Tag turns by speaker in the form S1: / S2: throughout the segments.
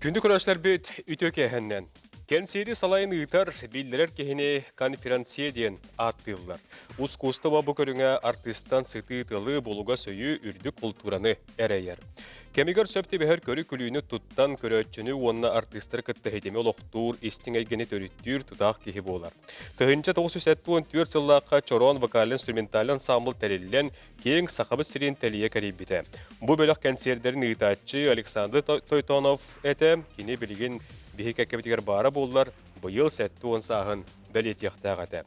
S1: Күндү көрөөччүлэрбит үтүө киэһэннэн. Кэнсиэри салайын ыытар, биллэрэр киһини конференция диэн ааттыыллар. Ускуустуба бу көрүҥэ артыыстан сытыы тылы, булугас өйү, үрдүк култуураны эрэйэр. Кэмигэр сөп түбэһэр көрү-күлүүнү туттан көрөөччүнү уонна артыыстары кытта ситими олохтуур, истиҥ эйгэни төрүттүүр тутаах киһи буолар. 1974 сыллаахха Чороон вокально-инструментальный ансамбл тэриллэн, киэҥ Сахабыт сирин тэлийэ кэрийбитэ. Бу бөлөх кэнсиэрдэрин ыытааччы Александр Тойтонов этэ. Кини билигин биһи кэккэбитигэр баара буоллар, быйыл 70 сааһын бэлиэтиэхтээх этэ.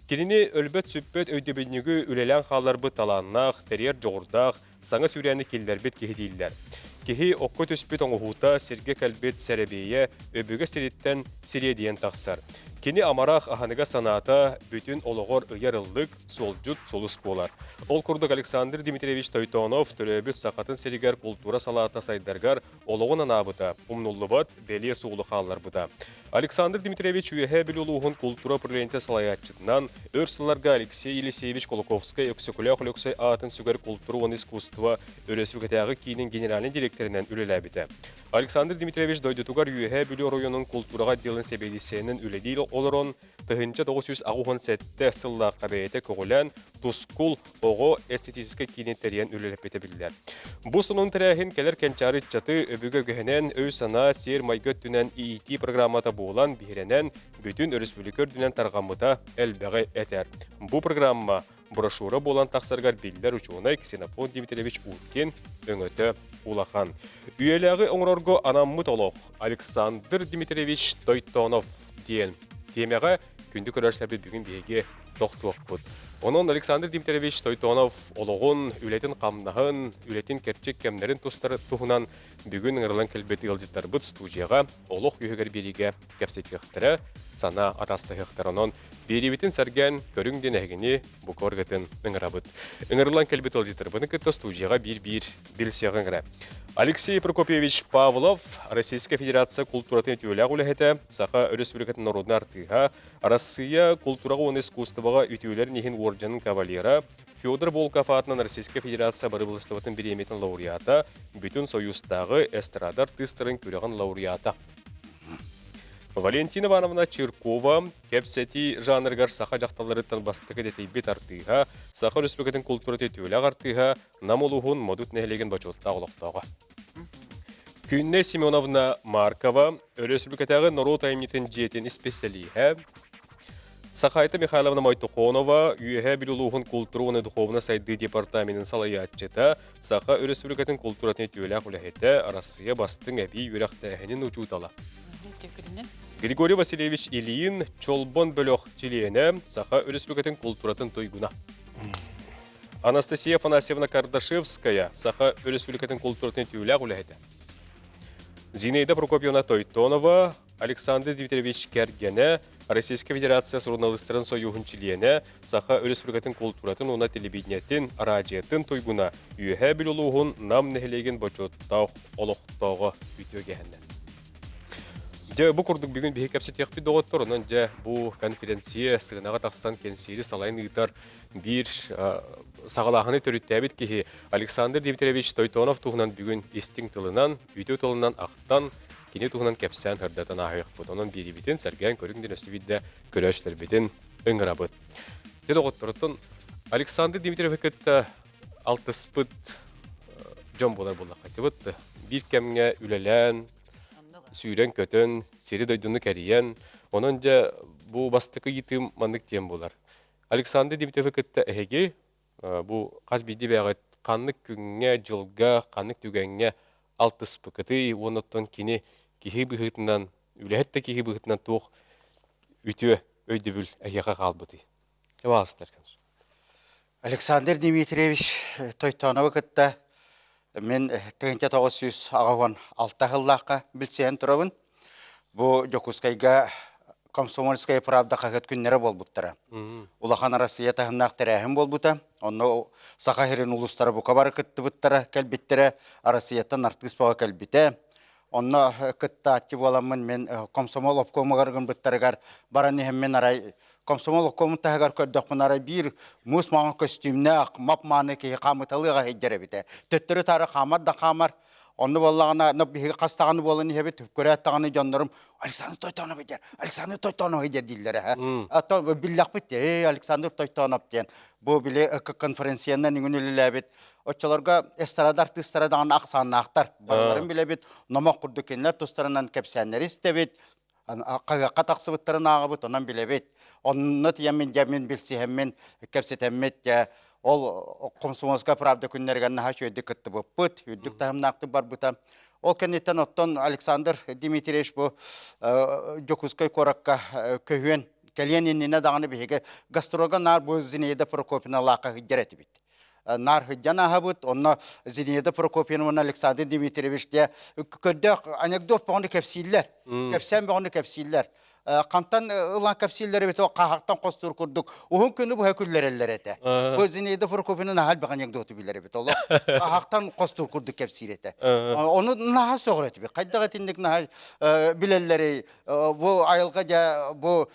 S1: Кинини өлбөт-сүппэт өйдөбүнньүгү үлэлээн хаалларбыт талааннаах, тэрийэр дьоҕурдаах, саҥа сүүрээни киллэрбит киһи дииллэр. Киһи окко түспүт оҥоһуута сиргэ кэлбит сэрэбиэйэ өбүгэ сириттэн сириэдийэн тахсар. Кини амарах аһыныгас санаата бүтүн олоҕор ыйар ыллык, суолдьут сулус буолар. Ол курдук Александр Дмитриевич Тойтонов төрөөбүт Сахатын сиригэр култуура салаата сайдарыгар олоҕун анаабыта, умнуллубат бэлиэ суолу хаалларбыта. Александр Дмитриевич Үөһээ Бүлүү улууһун култуура управлениета салайааччытынан, өр сылларга Алексей Елисеевич Кулаковскай Өксөкүлээх Өлөксөй аатын сүгэр култуура уонна искусство өрөспүүбүлүкэтээҕи киинин генеральнай дириэктэринэн үлэлээбитэ. Александр Дмитриевич дойдутугар Үөһээ Бүлүү оройуонун култуураҕа отделын сэбиэдиссэйинэн үлэлии олорон, 1987 сыллаахха бэйэтэ көҕүлээн Тускул оҕо эстетическэй киинин тэрийэн үлэлэппитэ биллэр. Бу сонун тэрээһин кэлэр кэнчээри ыччаты өбүгэ үгэһинэн өй-санаа, сиэр-майгы өттүнэн иитии программата буолан биһирэнэн бүтүн өрөспүүбүлүкэ үрдүнэн тарҕаммыта элбэҕи этэр. Бу программа брошюра буолан тахсарыгар биллэр учуонай Ксенофонт Дмитриевич Уткин өҥөтө улахан. Үйэлээҕи оҥорорго анаммыт олох Александр Дмитриевич Тойтонов диэн тиэмэҕэ күндү көрөөччүлэрбит бүгүн биһиги тохтуохпут. Онон Александр Дмитриевич Тойтонов олоҕун, үлэтин-хамнаһын, үлэтин кэрчик кэмнэрин тустары туһунан бүгүн ыҥырылан кэлбит ыалдьыттарбыт студияҕа олох үһүгэр биэриигэ кэпсэтиэхтэрэ, санаа атастаһыахтара. Онон биэриибитин сэргээн көрүҥ диэн эһигини бука барыгытын ыҥырабыт. Ыҥырыллан кэлбит ыалдьыттарбытын кытта студияҕа биир-биир билсиэҕиҥ эрэ. Алексей Прокопьевич Павлов, Российскай Федерация култууратын үтүөлээх үлэһитэ, Саха Өрөспүүбүлүкэтин норуодунай артыыһа, Арассыыйа култуураҕа уонна искусствоҕа үтүөлэрин иһин уордьанын кавалера, Федор Волков аатынан Российскай Федерация бырабыыталыстыбатын бириэмийэтин лауреата, Бүтүн Союзтааҕы эстрада артыыстарын күрэҕин лауреата. Валентина Ивановна Чиркова кэпсэтии жанрыгар саха дьахталларыттан бастакы идэтийбит артыыһа, Саха Өрөспүүбүлүкэтин култууратын үтүөлээх артыыһа, Нам улууһун Модут нэһилиэгин бочуоттаах олохтооҕо. Күннэй Семеновна Маркова, Өрөспүүбүлүкэтээҕи норуот айымньытын дьиэтин исписэлииһэ, Сахайта Михайловна Мойтохонова, Үөһээ Бүлүү улууһун култуура уонна духуобунай сайдыы департаменын салайааччыта, Саха Өрөспүүбүлүкэтин култууратын үтүөлээх үлэһитэ, Арассыыйа бастыҥ эбии үөрэхтээһинин учуутала. Григорий Васильевич Ильин, Чолбон бөлөх чилиэнэ, Саха Өрөспүүбүлүкэтин култууратын туйгуна. Анастасия Афанасьевна Кардашевская, Саха Өрөспүүбүлүкэтин култууратын үтүөлээх үлэһитэ. Зинаида Прокопьевна Тойтонова, Александр Дмитриевич кэргэнэ, Российскай Федерация суруналыыстарын сойууһун чилиэнэ, Саха Өрөспүүбүлүкэтин култууратын уонна телевидениетин, араадьыйатын туйгуна, Үөһээ Бүлүү улууһун Нам нэһилиэгин бочуоттаах олохтооҕо үтүө гэһэннэ. Дьэ, бу курдук бүгүн биһи кэпсэтиэхпит доҕоттор, онон дьэ бу конференция сыанаҕа тахсан кэнсиэри салайан ыытар биир саҕалааһыны төрүттээбит киһи Александр Дмитриевич Тойтонов туһунан бүгүн истиҥ тылынан, үтүө тылынан ахтан, кини туһунан кэпсээн сырдатан ааһыахпыт. Онон биэриибитин сэргээн көрүҥ диэн өссө биирдэ көрөөччүлэрбитин ыҥырабыт. Дьэ доҕотторуттан Александр Дмитриевы кытта алтыспыт дьон буолар буоллахха айтыбыт. Биир кэмҥэ үлэлээн, сүүрэн-көтөн, сири-дойдуну кэрийэн, онон дьэ бу бастакы ыйытыым маннык диэн буолар. Александр Дмитриевы кытта эһиги бу хас биирдии бэйэҕит ханнык күҥҥэ, дьылга, ханнык түгэҥҥэ алтыспыкытый уонна оттон кини киһи быһыытынан, үлэһит да киһи быһыытынан туох үтүө өйдөбүл эһиэхэ хаалбытый? Чабаалыстар.
S2: Александр Дмитриевич Тойтонову кытта мин 1986 сыллаахха билсиһэн турабын. Бу Дьокуускайга Комсомольская правда хаһыат күннэрэ буолбуттара. Улахан Арассыыйа таһымнаах тэрээһин буолбута. Онно Саха сирин улуустара бука бары кыттыбыттара, кэлбиттэрэ. Арассыыйаттан артыыс бөҕө кэлбитэ. Онно кыттааччы буоламмын мин комсомол обкомугар гыммыттарыгар баран иһэммин арай комсомол обкомун таһыгар көрдөхпүнэ арай биир муус маҥан көстүүмнээх мап-мааны киһи хаамыталыаҕа сылдьар эбитэ. Төттөрү-таары хаамар да хаамар. Онно буоллаҕына, биһиги хас даҕаны буолан иһэбит, көрөөт даҕаны дьоннорум Александр Тойтонов диэн, Александр Тойтонов диэн дииллэрэ. Ото биллэхпит ээ, Александр Тойтонов диэн. Бу били конференциянан үҥүн үлэлээбит. Оччолорго эстрада артыыстара даҕаны ахсааннаахтар. Барыларын билэбит, номох курдук кинилэр тустарынан кэпсээннэри истэбит. Хаһыакка тахсыбыттарын ааҕабыт, онон билэбит. Онно тиийэммин дьэ мин билсиһэммин, кэпсэтэммит, дьэ ол Комсомольская правда күннэригэр наһаа үчүгэйдик кыттыбыппыт, үрдүк таһымнаахтык барбыта. Ол кэнниттэн оттон Александр Дмитриевич бу Дьокуускай куоракка көһүөн кэлиэн иннинэ даҕаны биһиги гастрога наар бу Зинаида Прокопьевналаахха сылдьар этибит. Наар сылдьан ааһабыт, онно Зинаида Прокопьевна уонна Александр Дмитриевич дьэ көрдөөх анекдот бөҕөнү кэпсииллэр, кэпсээн бөҕөнү кэпсииллэр. Хантан ылан кэпсииллэр эбит, хаһахтан хостуур курдук уһун күнү быһа күллэрэллэр этэ. Бу Зинаида Прокопьевна наһаа элбэх анекдоту билэр эбит. Олох хаһахтан хостуур курдук кэпсиир этэ. Ону наһаа сөҕөр этибит. Хайдах итинник наһаа билэллэрий? Бу айылҕа дьэ бу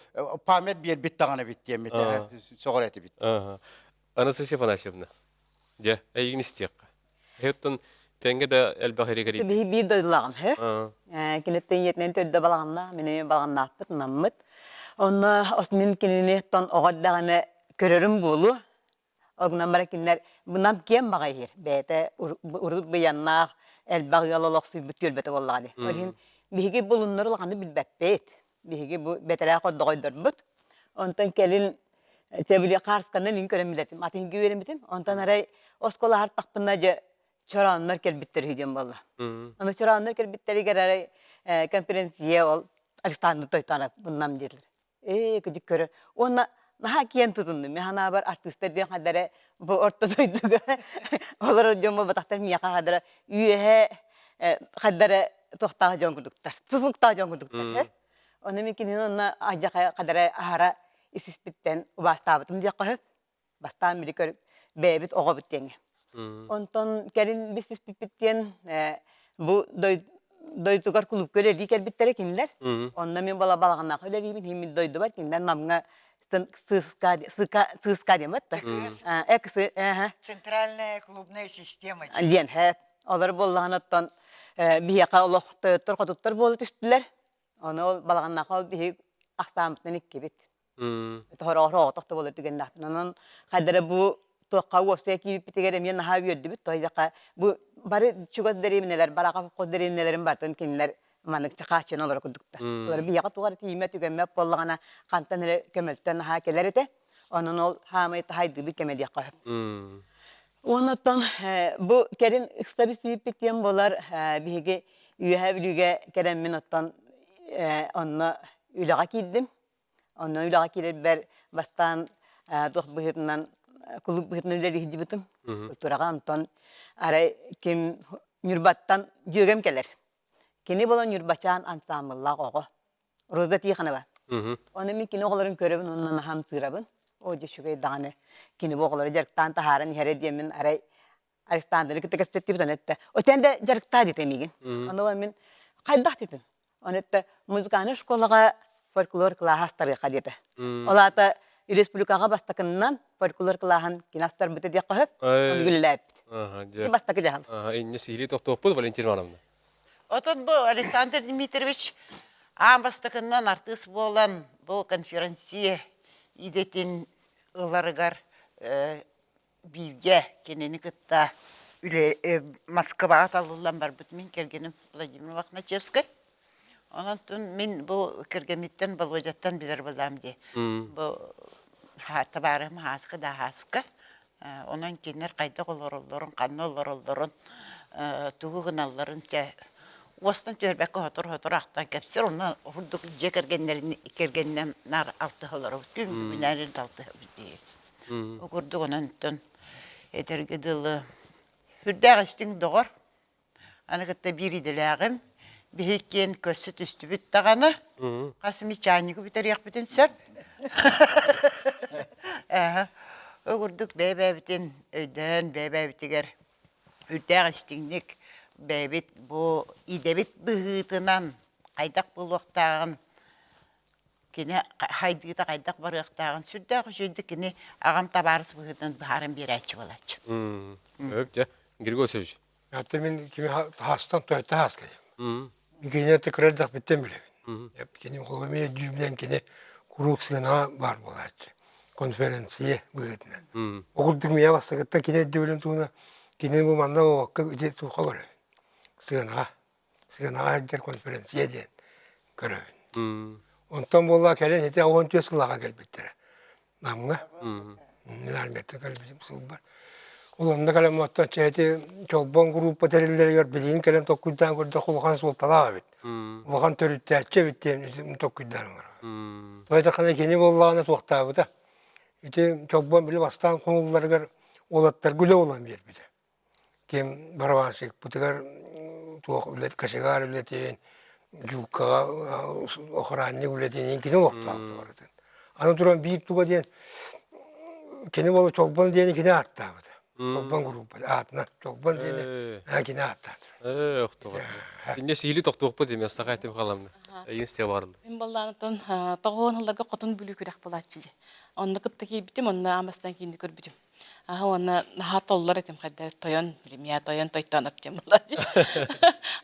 S2: память биэрбит даҕаны эбит диэммит сөҕөр этибит.
S1: Анастасия Афанасьевна, дьэ, эйигин истиэххэ. Эһэттэн тэҥҥэ да элбэх эригэр
S3: Биһи биир дойдулааҕым үһү. Киниттэн ийэтинэн төрдө балаҕаннаах, мин эмиэ балаҕаннаахпыт, наммыт. Онно мин кинини тон оҕо эрдэҕинэ көрөрүм буолуо. Ол гынан баран кинилэр нам киэн баҕа иһир. Бэйэтэ урут быйаннаах, элбэх ыал олохсуйбут түөлбэтэ буоллаҕа дии. Ол иһин биһиги булуннар улаханы билбэппит. Биһиги бу бэтэрээ хордоҕойдорбут. Онтон кэлин Чэ били хаарысканан иҥ көрөн билэтим, атын үөрэммитим. Онтон арай оскуола аһартахпына дьэ чорооннор кэлбиттэр үһү диэн буолла. Аны чорооннор кэлбиттэригэр арай конференция ол Александр Тойтонов муннам диэтилэр. Ээ кыдьык көрөр. Уонна наһаа киэн тутуннум. Мин санаабар артыыстар диэн хадара бу орто дойдуга олорор дьон буолбатахтар миэхэ хадара үөһэ хадара туохтаах дьон курдуктар, тутулуктаах дьон курдуктар. Ону мин кинини онно алдьархай хадара аһара ис-испиттэн убаастаабытым диэххэ сөп. Бастаан били көр бэйэбит оҕобут диэҥҥэ. Онтон кэлин билсиспиппит диэн бу дойдутугар кулуупка үлэлии кэлбиттэрэ кинилэр. Онно мин буола балаҕаннаахха үлэлиибин, иһин мин дойдубар кинилэр Намҥа сыыска диэн бат
S4: Центральная клубная система
S3: диэн хэп. Олор буоллаҕына оттон биһиэхэ олох тойоттор-хотуттар буола түстүлэр. Ону ол балаҕаннаахха ол биһи ахсааммытынан иккибит. Тоһороҕор оҕотох да буолар түгэннээхпин. Онон хайдара бу туохха уопсайа киирбиппитигэр эмиэ наһаа үөрдүбүт. Тоһуйдахха бу бары чугас дэриэбинэлэр, бараха хос дэриэбинэлэрин барытын кинилэр маннык чахааччыны олоро курдуктар. Олор биһиэхэ туох эрэ тиийиммэт түгэммэт буоллаҕына хантан эрэ көмөлтөн наһаа кэлэр этэ. Онон ол хаамай таһайдыыбыт кэмэ диэххэ сөп. Уонна оттон бу кэлин ыкса билсибиппит диэн буолар биһиги Үөһээ Бүлүүгэ кэлэммин оттон онно үлэҕэ киирдим. Онно үлэҕэ киирэрбэр бастаан туох быһыытынан кулууп быһыытынан үлэлии сылдьыбытым. Культураҕа онтон арай ким Ньурбаттан дьүөгэм кэлэр. Кини буолан Ньурбачаан ансаамбыллаах оҕо. Роза Тихонова. Ону мин кини оҕолорун көрөбүн уонна наһаа ымсыырабын. Оо, дьэ үчүгэй даҕаны кини бу оҕолору дьарыктаан таһааран иһэрэ диэммин арай Александры кытта кэпсэттибит ону эттэ. Отен да дьарыктаа диэтэ миигин. Ону мин хайдах дитим. Ону эттэ музыкальнай школаҕа фольклор кылааһа астарыахха диэтэ. Ол аата республикаҕа бастакыннан фольклор кылааһын кини астарбыта диэххэ сөп. Ону үлэлээппит. Ити бастакы дьаһал.
S1: Инньэ сиһилии тохтуохпут Валентина Ивановна.
S5: Отон бу Александр Дмитриевич аан бастакыннан артыыс буолан бу конференция идэтин ыларыгар бииргэ кинини кытта үлэ Москваҕа талыллан барбыт мин кэргэним Владимир Мохначевскай. Онон мин бу кэргэммиттэн Володяттан билэр буоллаам дии. Бу табаарыһым Һааска да Һааска. Онон кинилэр хайдах олороллорун, ханна олороллорун, тугу гыналларын чэ уостан түһэрбэккэ сотору-сотору ахтан кэпсиир. Онно курдук дьиэ кэргэннэрин кэргэнинэн наар алтыһа олоробут. Күн бүгүнээр алтыһабыт дии. Ол курдук онон этэргэ дылы сүрдээх истиҥ доҕор, аны кытта биир идэлээҕим, биһиккиэн көрсө түстүбүт даҕаны, хас эмит чаанньыгы бүтэриэхпитин сөп. Ээ, ол курдук бэйэ-бэйэбитин өйдөөн, бэйэ-бэйэбитигэр үрдээх истиҥник бэйэбит бу идэбит быһыытынан хайдах буолуохтааҕын кини хайдыыта хайдах барыахтааҕын сүрдээх үчүгэйдик кини аҕам табаарыс быһыытынан быһааран биэрээччи буолааччы.
S1: Өп дьэ, Григорий Васильевич.
S6: Аты мин кими хаастан тойто хаас кэлим. Кинилэр кыра эрдэхпиттэн билэбин. Кини холобур дүүбүнэн кини куруук сыанаҕа баар буолааччы. Конференция быһыытынан. Ол курдук миэхэ бастакыттан кини өйдөбүлүн туһунан кини бу манна буолбакка ити туохха көрөбүн. Сыанаҕа. Сыанаҕа сылдьар конференция диэн көрөбүн. Онтон буолла кэлин ити 14 сыллааҕа кэлбиттэрэ. Намҥа мин армияттан кэлбитим сылбар. Ол онно кэлэн оттон чээти Чолбон группа тэриллэригэр билигин кэлэн толкуйдаан көрдөххө улахан суолталаах эбит. Улахан төрүттээччи эбит диэн толкуйдаан олорор. Тоҕо диэтэххинэ кини буоллаҕына туохтаабыта. Ити Чолбон били бастаан хомулларыгар уолаттарга үлэ булан биэрбитэ. Ким барабанщикпытыгар туох үлэ кочегар үлэтин, дьууккаҕа охранник үлэтин кини олохтоох барытын. Аны туран биир туга диэн кини буола Чолбон диэни кини ааттаабыта. Чолбон группа аатынан Чолбон диэни кини ааттаата.
S1: Ээ, охтуга. Инне сиһили тохтуохпут эмиэ саха этим халамны. Эйин сте барылы.
S7: Мин баллаанытын тоҕуон ылларга хотун бүлүү күрэх булааччы дьэ. Онно кытта киирбитим, онно аан бастаан киинни көрбүтүм. Аха уонна наһаа толлор этим хайда тойон билимиэ тойон тойтоонов диэн буолла дии.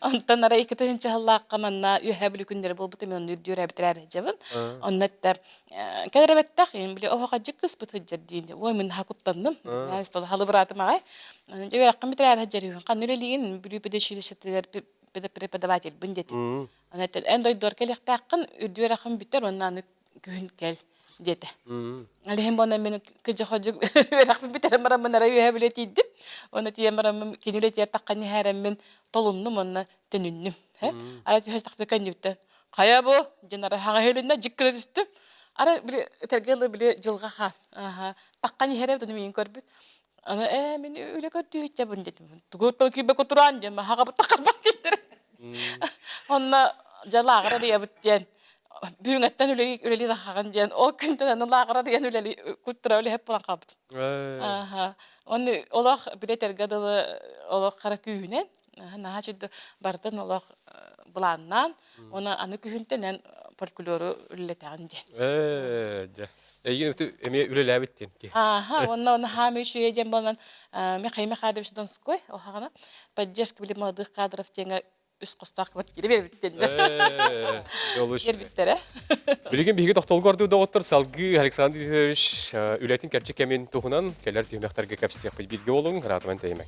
S7: Онтон арай 2 сыллаахха манна үөһээ бүлүү күннэрэ буолбутум мен онно үрдүөр эбитэрээр дьабын. Онно эттэ кэлэр эбэттэх били оһоҕодьык кыспыт сылдьар диин. Ой мин наһаа куттанным. Халыбыраатым аҕай. Дьэ үөрэххин бүтэрээр сылдьар үһүн. Ханна үлэлиигин Бүлүү педучилищетыгар преподавательбын диэтим. Аны эн дойдугар кэлиэхтээххин үрдү үөрэххин бүтэр уонна аны күһүн кэл диэтэ. Ол иһин буолан мин кыдьы-ходьук үөрэхпин бүтэрэн бараммын эрэ үөһэ билэ тиийдим. Уонна тиийэн бараммын кини үлэтигэр таххан иһээрэммин толуннум уонна төнүннүм. Ара түһэстэхпинэ кэннибиттэн хайа бу диэн ара хаҥа иһилиннэ дьик гына түстүм. Ара били этэргэ дылы били дьылҕа хаан таххан иһэрэ эбит миигин көрбүт. Аны ээ мин үлэ көрдүүһүччэбин диэтим. Тугу киирбэ кутураан диэн хаҕабыт тахарбат дииллэр. Онно дьэ лааҕыр арыйабыт диэн бүгүҥҥэттэн үлэлии үлэлии тахаҕын диэн ол күнтэн аны лааҕыр арыйан үлэлии куттара үлэһит буолан хаалбыт. Аха. Оны олох билэтэргэ дылы олох хара күүһүнэн наһаа чүйдө барытын олох былааннаан оны аны күһүнтэн эн фольклору үлэлэтэҕин диэн.
S1: Ээ, дьэ. Эйигин эмиэ үлэлээбит диэн киһи.
S7: Аха, уонна оны хаамыы үчүгэй диэн буолан Михаил Михайлович Донской оһаҕана поддержка били молодых кадров диэҥэ үс хостоох квартира биэрбиттэр. Биэрбиттэрэ.
S1: Билигин биһиги тохтолго ордуу доҕоттор салгыы Александр Ильич үлэтин кэрчик кэмин туһунан кэлэр түһүмэхтэргэ кэпсиэхпит бииргэ буолуҥ, ыраатыман тэйимэҥ.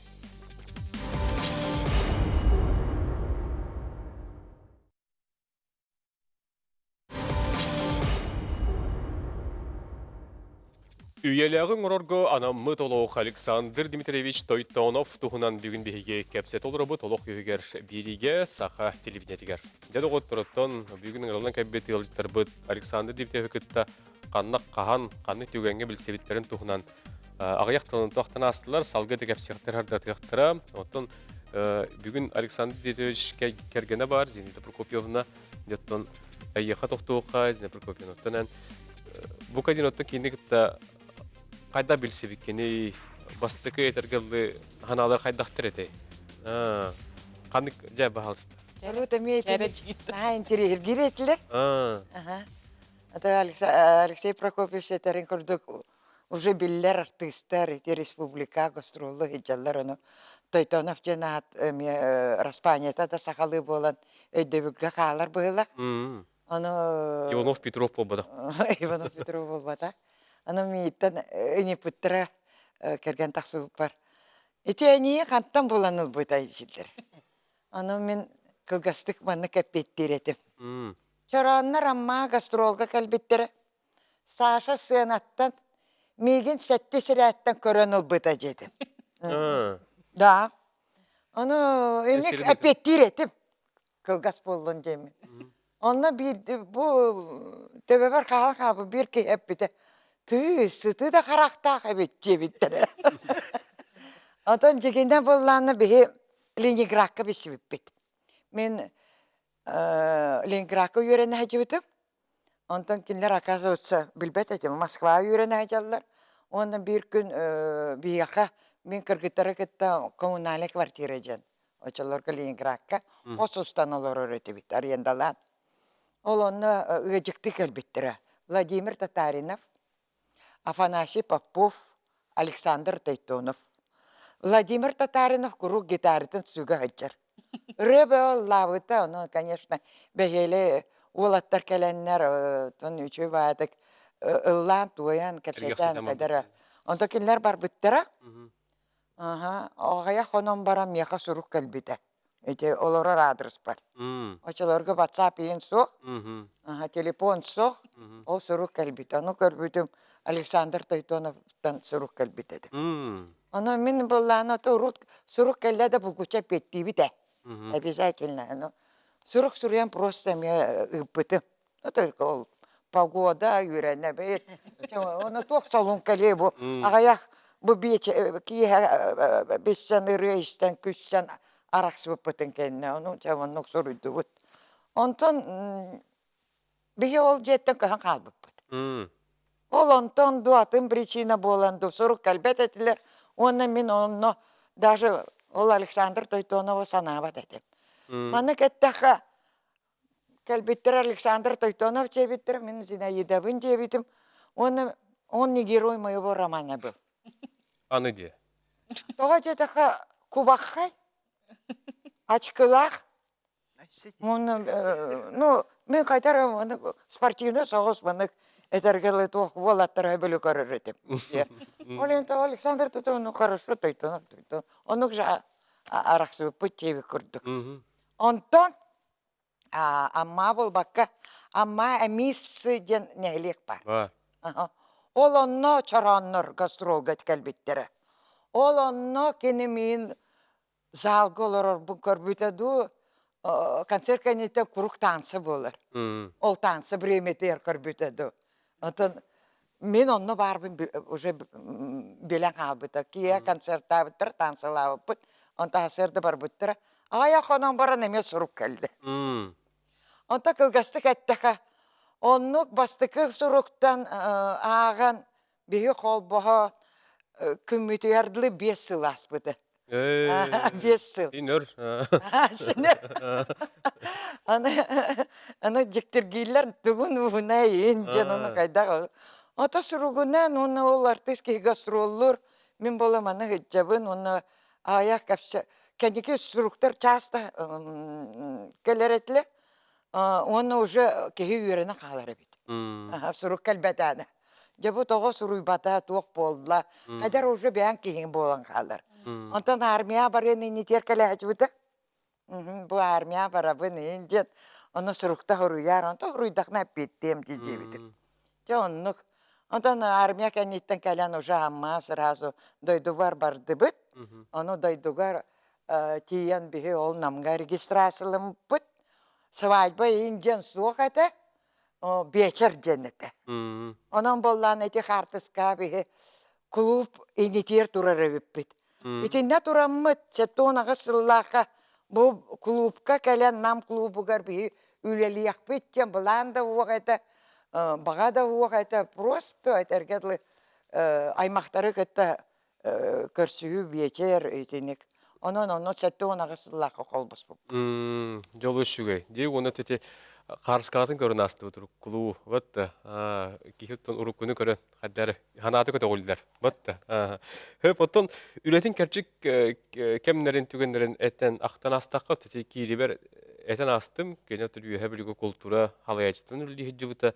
S1: Үйэлээҕи оҥорорго анаммыт олох Александр Дмитриевич Тойтонов туһунан бүгүн биһиги кэпсэтэ олоробут олох үһүгэр биэриигэ Саха телевидениетигэр. Дьэ доҕотторуттан бүгүн ыҥырыллан кэлбит ыалдьыттарбыт Александр Дмитриевы кытта ханна хаһан, ханнык түгэҥҥэ билсибиттэрин туһунан аҕыйах тылын туохтан аастылар, салгыы да кэпсиэхтэр ардатыахтара. Оттон бүгүн Александр Дмитриевич кэргэнэ бар Зинаида Прокопьевна Оттон эйиэхэ тохтуохха, Зина Прокопьевнаттан эн бу кадиноттан киини кытта хайда билсибиккиний, бастакы этэргэлли ханаалар хайдахтар этэй? Ханнык дьэ баһалыста?
S4: Урут эмиэ наһаа интэриэһиргиир этилэр. Алексей Прокопьевич этэрин курдук уже биллэр артыыстар ити республика гастроллуу сылдьаллар ону Тойтонов диэн аат эмиэ распаанньата да сахалыы буолан өйдөбүлгэ хаалар быһыылаах. Ону
S1: Иванов Петров буолбатах.
S4: Иванов Петров буолбатах. Аны мииттэн ыйыппыттара кэргэн тахсыбыппар. Ити эниэ хантан булан ылбытай дииллэр. Ону мин кылгастык маннык эппиэттиир этим. Чорооннор Аммаа гастролга кэлбиттэрэ. Саша сыанаттан миигин сэттис ирээттэн көрөн ылбыта диэтим. Да. Ону инник эппиэттиир этим. Кылгас буоллун диэммин. Онно биир бу төбөбөр хаала хаалбыт биир киһи эппитэ тыы сыты да харахтаах эбит диэбиттэрэ. Отон дьигинэ буоллаана биһи Ленинградка билсибиппит. Мин Ленинградка үөрэнэ сылдьыбытым. Онтон кинилэр, оказывается, билбэт этим, Москваҕа үөрэнэ сылдьаллар. Уонна биир күн биһиэхэ мин кыргыттары кытта коммунальнай квартира диэн оччолорго Ленинградка хос устан олорор этибит арендалаан. Ол онно ыалдьыттыы кэлбиттэрэ. Владимир Татаринов, Афанасий Попов, Александр Тойтонов. Владимир Татаринов куруук гитаратын сүгэ сылдьар. Ырыа бөҕө ыллаабыта, ону, конечно, бэһиэлэй уолаттар кэлэннэр, оттон үчүгэй баайытык ыллаан-туойан, кэпсэтэн кэдэрэ. Онто кинилэр барбыттара. Аха, аҕыйах хонон баран миэхэ сурук кэлбитэ. Ити олорор аадырыспар. Оччолорго WhatsApp иһин суох, аха, телефон суох, ол сурук кэлбитэ. Ону көрбүтүм Александр Тойтоновтан сурук кэлбит этэ. Ону мин былаана урут сурук кэллэ да булгуччу эппиэттиибит ээ. Обязательно. Ну, сурук суруйан просто эмиэ ыыппытым. Ну, только ол погода үөрэнэбит. Ону туох солун кэлиэ бу аҕыйах бу киэһэ билсэн ырыа истэн күссэн арахсыбыппытын кэннэ ону дьэ оннук суруйдубут. Онтон биһи ол дьиэттэн көһөн хаалбыппыт. Ол онтон дуу атын причина буолан дуу сурук кэлбэт этилэр уонна мин онно даже ол Александр Тойтонову санаабат этим. Маннык эттэххэ Кэлбиттэр Александр Тойтонов диэбиттэр, мин Зинаидабын диэбитим. Уонна он не герой моего романа был.
S1: Аны диэ.
S4: Тоҕо диэтэххэ кубаххай, ачкылаах. Уонна ну мин хайдар спортивный соҕус маннык этэргэ дылы туох уолаттары бөлө көрөр этим. Ол иһин Александр Тотовну хорошо Тойтонов Оннук же арахсыбыппыт диэбит курдук. Онтон Амма буолбакка, Амма Эмис диэн нэһилиэк баар. Ол онно чорооннор гастролга кэлбиттэрэ. Ол онно кини миин залга олорорбун көрбүтэ дуу, концерт кэнниттэн курук таанса буолар. Ол таанса бириэмэтигэр көрбүтэ дуу. Онтон мин онно баарбын уже билэн хаалбыта. Киэһэ концертаабыттар, таансалаабыппыт. Онтон сарсыарда барбыттара. Аҕыйах хонон баран эмиэ сурук кэллэ. Онтон кылгастык эттэхэ, оннук бастакы суруктан ааҕан биһи холбоһо күммүтүгэр дылы 5 сыл ааспыта. 5 сыл.
S1: Инөр.
S4: Аны аны дьиктиргииллэр тугун уһуна иин диэн ону хайдах Ото суругунан уонна ол артыыс киһи гастроллуур мин буола маны сылдьабын уонна аҕыйах кэпсэ кэнники суруктар часто кэлэр этилэр уонна уже киһи үөрэнэ хаалар эбит сурук кэлбэтээнэ Дьэ бу тоҕо суруйбата, туох буолла? Хайдар уже бэйэҥ киһиҥ буолан хаалар. Онтон армия барыан иннитигэр кэлээччибитэ. Бу армия барабын иин диэн ону сурукта суруйар, онтон суруйдахна эппиэттиэм дии диэбитим. Дьэ оннук. Онтон армия кэнниттэн кэлэн уже Амма сразу дойдубар бардыбыт. Ону дойдугар тиийэн биһи ол Намга регистрацияламмыппыт. Свадьба иин диэн суох этэ. биэчэр диэн этэ. Онон буоллаан ити хаартыскаҕа биһи клуб инитиэр турар эбиппит. Итиннэ тураммыт 78 сыллаахха бу клубка кэлэн Нам клубугар биһи үлэлиэхпит диэн былаан да уох этэ, баҕа да уох этэ, просто этэргэ дылы аймахтары кытта көрсүһүү биэчэр итинник. Онон онно 78 сыллаахха холбоспуппут.
S1: Дьол үчүгэй. Дии уонна ити хаарыскаатын көрөн аастыбыт уруккулуу. Вот киһи оттон уруккуну көрөн хаддары ханааты көтөҕүллэр. Вот Хөп оттон үлэтин кэрчик кэмнэрин түгэннэрин этэн ахтан аастахха ити киирибэр этэн аастым. Кини оттон үөһэ бүлүгү култуура халайааччытын үлэлии сылдьыбыта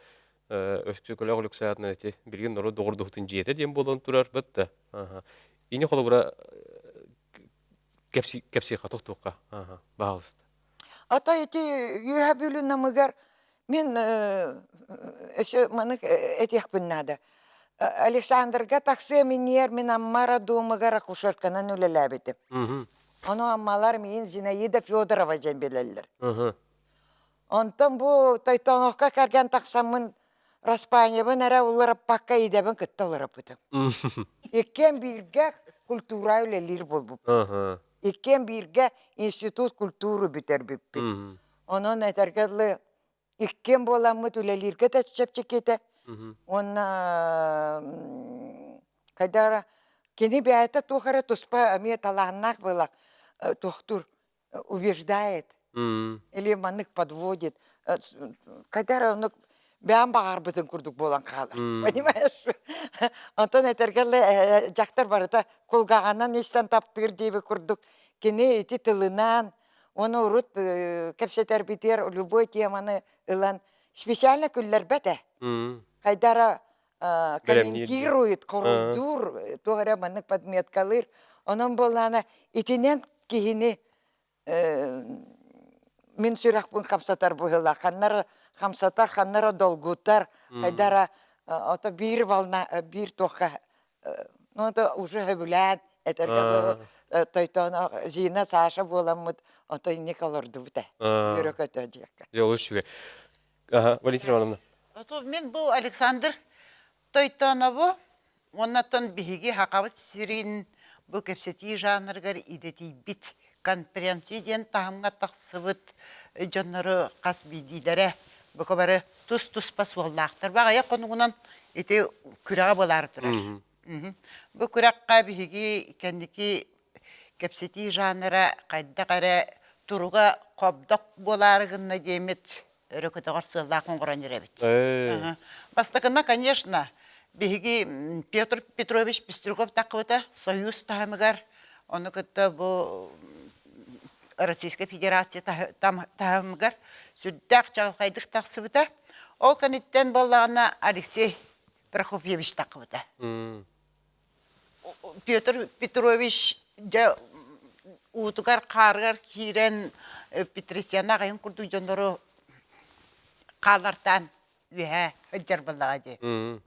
S1: Өскөкөлөөх Өлөксөй аатынан ити билигин норуот доҕордоһуутун дьиэтэ диэн буолан турар быт да. Ини холобура кэпсиэххэ тохтуохха. Баҕалыста.
S4: Ата ити Үөһэ Бүлүү Намыгар мин өссө маннык этиэхпин наада. Александрга тахсыам инниэр мин Амма роддомугар акушерканан үлэлээбитим. Ону Аммалар миин Зинаида Федорова диэн билэллэр. Онтон бу Тойтоновка кэргэн тахсаммын Распаниябын эрэ уларыппакка идэбин кытта уларыппытым. Иккиэн бииргэ культура үлэлиир буолбуппут. Иккиэн бииргэ институт культуры бүтэрбиппит. Онон этэргэ дылы иккиэн буоламмыт үлэлииргэ да чэпчэкитэ. Уонна хайдах эрэ кини бэйэтэ туох эрэ туспа эмиэ талааннаах буолар туохтуур убеждает или маннык подводит. Когда оннук бэйэм баҕарбытын курдук буолан хаалар. Понимаешь? Онтон этэргэ дьахтар барыта кулгааҕынан истэн таптыыр диэбит курдук кини ити тылынан уонна урут кэпсэтэрбитигэр любой теманы ылан специально күллэрбэт ээ. Хайдара комментирует, хоруйдуур, туох эрэ маннык подметкалыыр. Онон буоллаана итинэн киһини мин сүрэхпин хамсатар быһыылаах. Ханнара хамсатар, ханнара долгутар, хайдара ото биир волна биир туохха ну это уже сөбүлээн этэргэ дылы тойтооно Зина Саша буоламмыт ото инник олордубут ээ үөрэ көтө диэккэ.
S1: Дьэ олус үчүгэй. Аха, Валентина Ивановна.
S5: Ото мин бу Александр Тойтоонову Уоннаттан биһиги Сахабыт сирин бу кэпсэтии жанрыгар идэтийбит конференция диэн таһымҥа тахсыбыт дьоннору хас биирдиилэрэ бука бары тус-туспа суоллаахтар. Баҕайах хонугунан ити күрэҕэ буолаары турар. Бу күрэххэ биһиги кэнники кэпсэтии жанра хайдах эрэ туруга хобдох буолаары гынна диэммит өрө көтөҕөр сыаллаах оҥорон эрэбит. Бастакына, конечно, биһиги Петр Петрович Пестряков таххыбыта Союз таһымыгар, ону кытта бу Российскай Федерация таһымыгар сүрдээх чаҕылхайдык тахсыбыта. Ол кэнниттэн буоллаҕына Алексей Прокопьевич таххыбыта. Петр Петрович дьэ уутугар-хаарыгар киирэн Петросяна аҕайын курдук дьоннору хаалартаан үөһээ сылдьар буоллаҕа дии.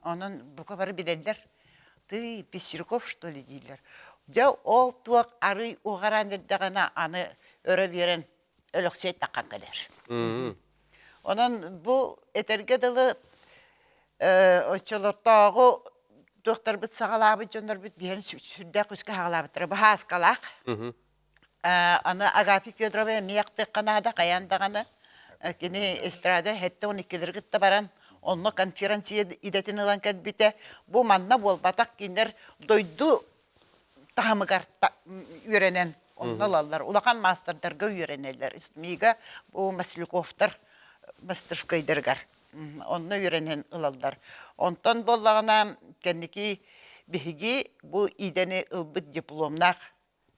S5: Онон бука бары билэллэр. Ты Пестряков что ли дииллэр. Дьэ ол туох арый уҕараан эрдэҕинэ аны өрө биэрэн Өлөксөй таххан кэлэр. Онон бу этэргэ дылы оччолортооҕу туохтарбыт саҕалаабыт дьоннорбут биһэн сүрдээх күүскэ саҕалаабыттара. Баһааскалаах. Аны Агафья Федорова эмиэ ахтыахха наада хайаан даҕаны. Кини эстрада 72-лэри кытта баран онно конференция идэтин ылан кэлбитэ. Бу манна буолбатах кинилэр дойду таһымыгар үөрэнэн онно ылаллар. Улахан маастардарга үөрэнэллэр. СМИ-га бу Масляковтар мастерскойдарыгар онно үөрэнэн ылаллар. Онтон буоллаҕына кэнники биһиги бу идэни ылбыт дипломнаах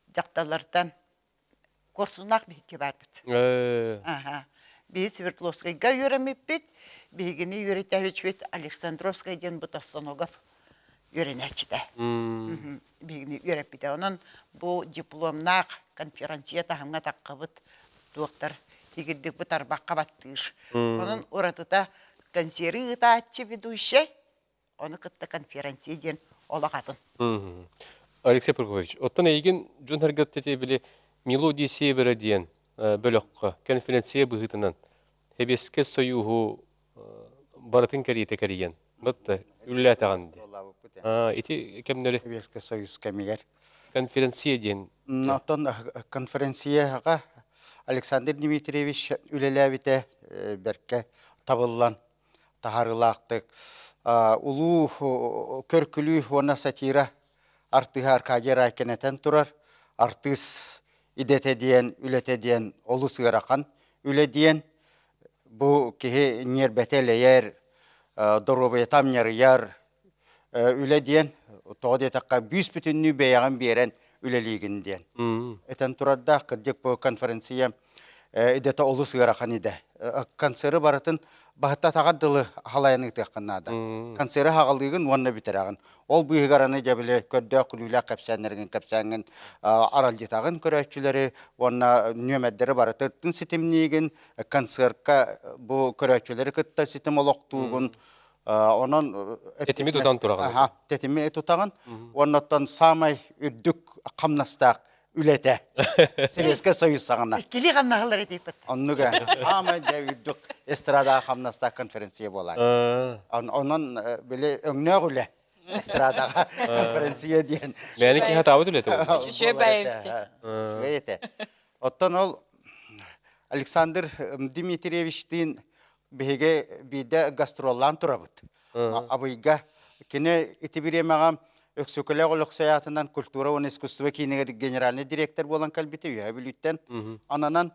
S5: дьахталлартан Куорсуннаах биһикки баарбыт. Аха. Биһи Свердловскайга үөрэммиппит. Биһигини үөрэтээччибит Александровскай диэн Бутассоногов үөрэнээччитэ. Биһигини үөрэппитэ. Онон бу дипломнаах конференция таһымҥа таххабыт туохтар тигирдик бу тарбахха баттыыр. Онон уратыта консервы ыытааччы ведущай Ону кытта конференция диэн олох атын.
S1: Алексей Прокопьевич, оттон эйигин дьон сэргэттэтэ били «Мелодии Севера» диэн бөлөххө конференция быһыытынан Сэбиэскэй Сойууһу барытын кэриэтэ кэрийэн, батта үлэлээтэҕин дии. Ити кэмнэри
S2: Сэбиэскэй Союз кэмигэр
S1: конференция диэн
S2: Оттон конференцияҕа Александр Дмитриевич үлэлээбитэ бэркэ табыллан таһаарыылаахтык улуу көркүлүү уонна сатира артыыһа Аркадий Райкин этэн турар артыыс идэтэ диэн үлэтэ диэн олус ыарахан үлэ диэн бу киһи ньиэрбэтэ элэйэр доруобуйата амньарыйар үлэ диэн тоҕо диэтэххэ бүүс бүтүннүү бэйэҕин биэрэн үлэлиигин диэн этэн турардаах кырдьык бу конференция идэтэ олус ыарахан идэ концеры барытын баһытта атаҕар дылы халайан ыытыаххын наада концеры хаҕалыыгын уонна бүтэрэҕин ол быыһыгар аны дьэ били көрдөөх күлүүлээх кэпсээннэргин кэпсээҥҥин аралдьытаҕын көрөөччүлэри уонна нүөмэрдэри барытын ситимниигин концертка бу көрөөччүлэри кытта ситим олохтуугун Онон
S1: тэтими тутан тураҕын.
S2: Аха, тэтими тутаҕын. Уонна саамай үрдүк хамнастаах үлэтэ. Советскай Союз саҕана.
S5: Иккили хамнаһылар этиппит.
S2: Оннук аамай дьэ үрдүк эстрадаҕа хамнастаах конференция буолар. Онон били өҥнөөх үлэ эстрадаҕа конференция диэн.
S1: Мэни киһи хатаабыт үлэтэ.
S2: Үчүгэй этэ. Оттон ол Александр Дмитриевичтиин биһиги биирдэ гастроллаан турабыт. Абыйга кини ити бириэмэҕэ Өксөкүлээх Өлөксөй аатынан культура уонна искусство киинигэр генеральный директор буолан кэлбитэ Үөһээ Бүлүүттэн. Ананан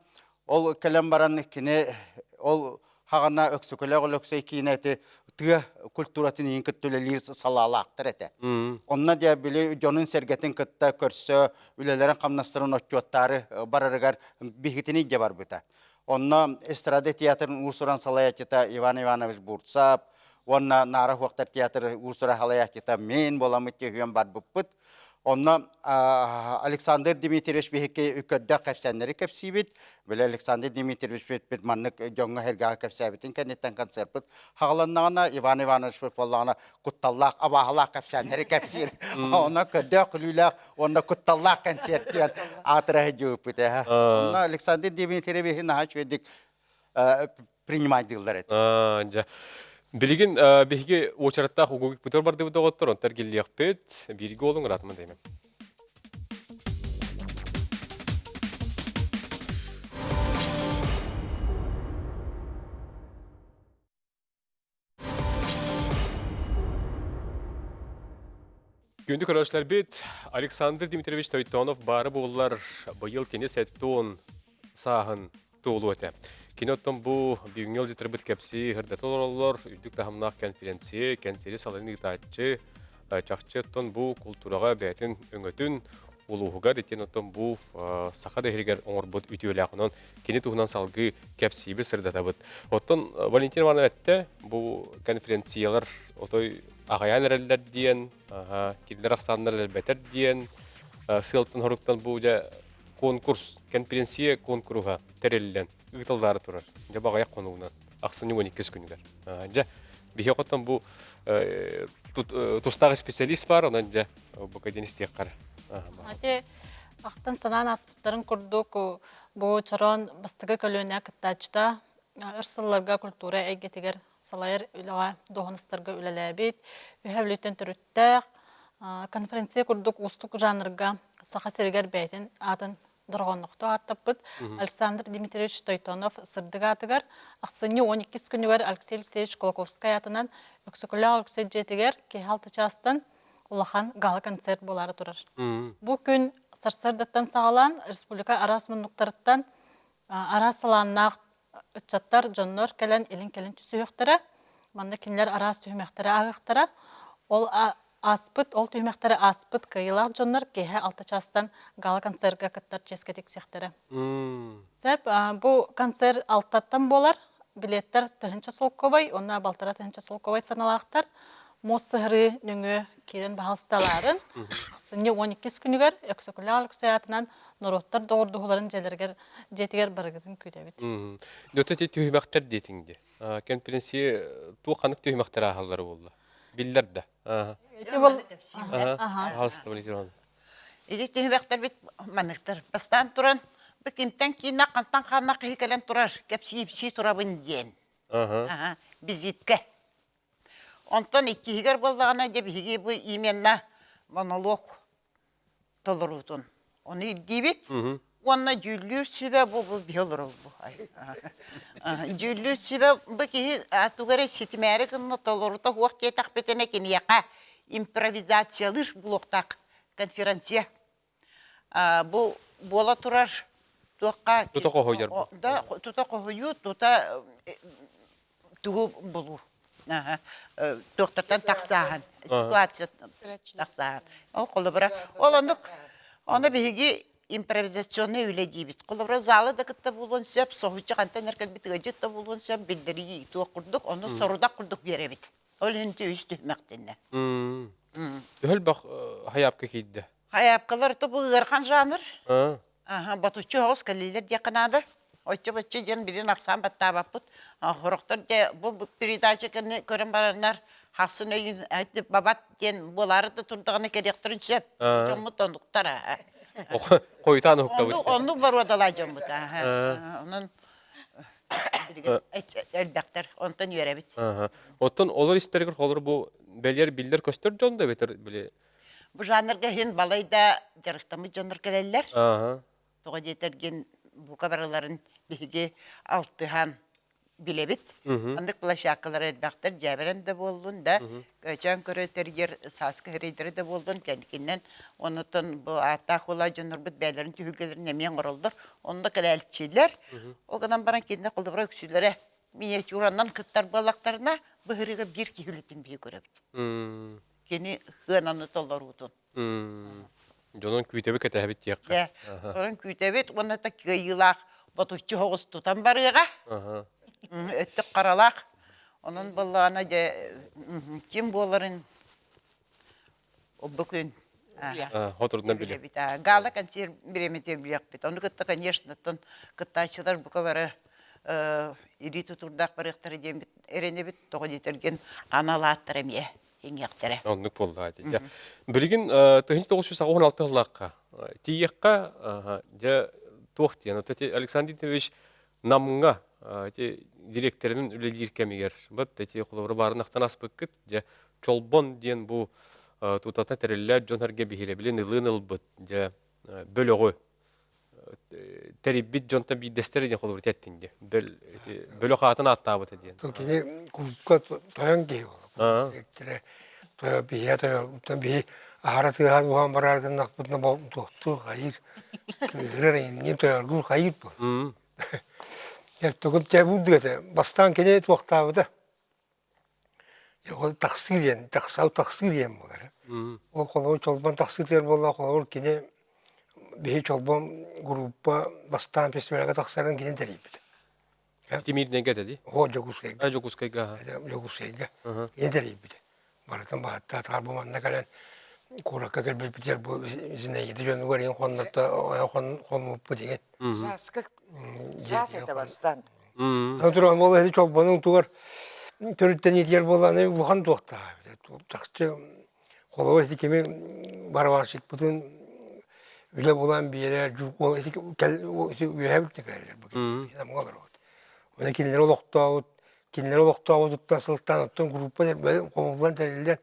S2: ол кэлэн баран кини ол хаҕана Өксөкөлөөх Өлөксөй киинэ ити тыа культуратын иһин кытта үлэлиир салаалаахтар этэ. Онно дьэ били дьонун-сэргэтин кытта көрсө үлэлэрин-хамнастарын отчуоттаары барарыгар биһигитини илдьэ барбыта. Онно эстрада театрын уус-уран салайааччыта Иван Иванович Бурцев уонна Наара Хуохтар театр уус-уран салайааччыта мин буоламмыт үһүөн барбыппыт. Онно Александр Дмитриевич биһикки көрдөөх кэпсээннэри кэпсиибит. Били Александр Дмитриевич бит маннык дьоҥҥо сэргэҕэ кэпсээбитин кэнниттэн концерпыт хаҕаланнаҕына Иван Иванович буоллаҕына кутталлаах абааһылаах кэпсээннэри кэпсиир. Онно көрдөөх күлүүлээх уонна кутталлаах кэнсиэрт диэн аатыра сылдьыбыппыт ээ. Онно Александр Дмитриевиһи наһаа үчүгэйдик принимайдыыллар этэ.
S1: Дьэ. Билигин биһиги уочараттаах угугукпутугар бардыбыт доҕоттор, онтон эргиллиэхпит. Бииргэ олуҥ ыраатыма деймин. Күндү көрөөччүлэрбит, Александр Дмитриевич Тойтонов баары буоллар, быйыл кини 70 сааһын туолуо этэ. Кини оттон бу бүгүҥҥү ыалдьыттарбыт кэпсии сырдата олороллор, үрдүк таһымнаах конференция, кэнсиэри салайан ыытааччы, чахчы оттон бу култуураҕа бэйэтин өҥөтүн улууһугар итиэн оттон бу саха да иһигэр оҥорбут үтүөлээх онон кини туһунан салгыы кэпсиибит сырдатабыт. Оттон Валентин Ивановна эттэ, бу конференциялар отой аҕайаан эрэллэр диэн, кинилэр ахсааннара элбэтэр диэн, сыалтан-соруктан бу дьэ конкурс, конференция куонкуруһа тэриллэн ыытыллаары турар. Дьэ баҕайах хонугунан ахсынньы 12 күнүгэр. Дьэ биһиэхэ оттон бу тустаах специалист бар, онон дьэ бу кэдин истиэххэ.
S8: Ати ахтан санаан ааспыттарын курдук бу чороон бастакы көлүөнэ кыттааччыта өр сылларга культура эйгэтигэр салайар үлэҕэ дуоһунастарга үлэлээбит, үһэ бүлүүттэн төрүттээх, конференция курдук уустук жанрга Саха сиригэр бэйэтин аатын дорҕооннохтук ааттаппыт Александр Дмитриевич Тойтонов сырдык аатыгар ахсынньы 12 күнүгэр Алексей Алексеевич Кулаковскай аатынан Өксөкүлээх Өлөксөй дьиэтигэр киэһэ алта чаастан улахан гала-концерт буолаары турар. Бу күн сарсыардаттан саҕалаан республика араас муннуктарыттан араас салааннаах ыччаттар, дьоннор кэлэн илин-кэлин түсүһүөхтэрэ. Манна кинилэр араас түһүмэхтэри ааһыахтара. Ол ааспыт, ол түһүмэхтэри ааспыт кыайыылаах дьоннор киэһэ алта чаастан гала-концерга кыттар чиэскэ тиксиэхтэрэ. Сөп, бу концерт алтаттан буолар. Билеттэр тыһыынча солкуобай уонна балтара тыһыынча солкуобай сыаналаахтар. Муос сыһырыы нөҥүө киирэн баһалысталаарын ахсынньы 12 күнүгэр Өксөкүлээх Өлөксөй аатынан норуоттар доҕордоһууларын дьиэлэригэр дьиэтигэр барыгытын күүтэбит.
S1: Дьэ, ити түһүмэхтэр диэтиҥ дии. Кэмпириэнсийэ туох ханнык түһүмэхтэр ааһаллара буолла? Биллэр да.
S8: Ити бол
S5: Ити түһүмэхтэрбит манныктар. Бастаан туран, бу кимтэн кииннэ хантан хаанна киһи кэлэн турар, кэпсии-ипсии турабын диэн. Визитка. Онтон иккиһигэр буоллаҕына, дьэ биһиги бу именно монолог толоруутун. Ону ирдиибит. Уонна дьүүллүүр сүбэ бу бу биһи олоробут. Дьүүллүүр сүбэ бу киһи тугу эрэ ситимээри гынна толорута суох диэтэхпитинэ киниэхэ импровизациялыыр буолуохтаах конференция. Бу буола турар туохха
S1: тута хоһуйар
S5: да тута хоһуйуу тута тугу булуу туохтартан тахсааһын ситуация тахсааһын ол холобура ол оннук ону биһиги импровизационнай үлэ диибит холобура залы да кытта буолуон сөп соһуччу хантан эрэ кэлбит ыалдьыт да буолуон сөп биллэрии туох курдук ону сорудах курдук биэрэбит ол иһин үс түһүмэхтэннэ
S1: төһө элбэх хайаапка киирдэ
S5: хайаапкалар то бу ыарахан жанр Аһа, ботуччу оҕус кэллилэр диэххэ наада. Оччо-боччо диэн билин ахсаан баттаабаппыт. Сорохтор дьэ бу передача кэннэ көрөн бараннар хахсын өйүн бабат диэн буолаары да турдаҕына кэлиэхтэрин сөп. Дьоммут оннуктар.
S1: Хойутаан уһуктабыт.
S5: Оннук боруодалаа дьоммут. Онон элбэхтэр. Онтон үөрэбит.
S1: Оттон олор истэригэр холор бу бэлиэр биллэр көстөр дьон да эбэтэр били
S5: Бу жанрга иһин балай да дьарыктаммыт дьоннор кэлэллэр. Тоҕо диэтэргин бука барыларын биһиги алтыһан билэбит. Маннык площадкалар элбэхтэр, дьээбэрэн да буоллун да, көөчөөн көрө тэрийэр сааскы рейдэрэ да буоллун, кэнникинэн онутун бу ааттаах уолаа дьоннорбут бэйэлэрин түһүлгэлэрин эмиэ оҥороллор. Онно кэлээлчилэр. Ол гынан баран кинилэр холобура үксүлэрэ. миниатюранан кыттар буоллахтарына, быһырыга биир киһи үлэтин биһи көрөбүт. Кини сыананы толоруутун.
S1: Дьонун күүтэбит кэтэһэбит диэххэ.
S5: Дьэ, онон күүтэбит уонна да кыайыылаах ботуччу соҕус тутан барыаҕа. Өттүк харалаах. Онон буоллаҕына дьэ ким буоларын бу күн
S1: Хоторунан билэбит.
S5: Гала концерт бириэмэтин билиэхпит. Ону кытта, конечно, оттон кыттааччылар бука бары илии тутуурдаах барыахтара диэн эрэнэбит. Тоҕо диэтэргин анал ааттар эмиэ иҥиэхтэрэ.
S1: Оннук буоллаҕа дии. Дьэ, билигин 1986 сыллаахха тиийиэххэ дьэ туох диэн вот эти Александр Дмитриевич Намҥа ити дириэктэринэн үлэлиир кэмигэр вот эти холобура баарынахтан аспыккыт дьэ Чолбон диэн бу тутата тэриллэр дьон-сэргэ биһирэбилин ылыан ылбыт дьэ бөлөҕү тэрийбит дьонтон биирдэстэрэ диэн холобур эттин дии. Бөлөх аатын ааттаабыта диэн.
S6: Кини кулупка тойон киһи буолла. Дириэктэрэ тойо биһиэ тойон биһи аһара тыаһаан уһаан бараар гыннахпытына туохтуур хайыыр кыыһырар иннин тойоргуур хайыыр буол. Тугун чэбуурдук этэ. Бастаан кини туохтаабыта. Ол тахсыы диэн, тахсау тахсыы диэн буолар. Ол холобур чолбон тахсыытыгар буолла, холобур кини биһи чолбон группа бастаан фестивальга тахсарын кини тэрийбит.
S1: Тимирнэгэ этэ дии?
S6: О, Дьокуускайга.
S1: А, Дьокуускайга.
S6: Дьокуускайга. Кини тэрийбит. Барытын баһаттаат, бу манна кэлэн куоракка кэлбиппитигэр бу Зинаида дьонугар иһин хоннорто хоммуппут деген.
S4: Сааска саас этэ бастаан.
S6: Аны туран буола ити чолбонуҥ тугар төрүттэниитигэр буоллаҕына улахан туохтаах чахчы холобур ити кими барабанщикпытын үлэ булан биэрэр ол ити ити үөһэ бүттэ кэлэллэр бу намҥа олоробут. Онон кинилэри олохтообут кинилэри олохтообутуттан сылтаан оттон группа хомуллан тэриллэн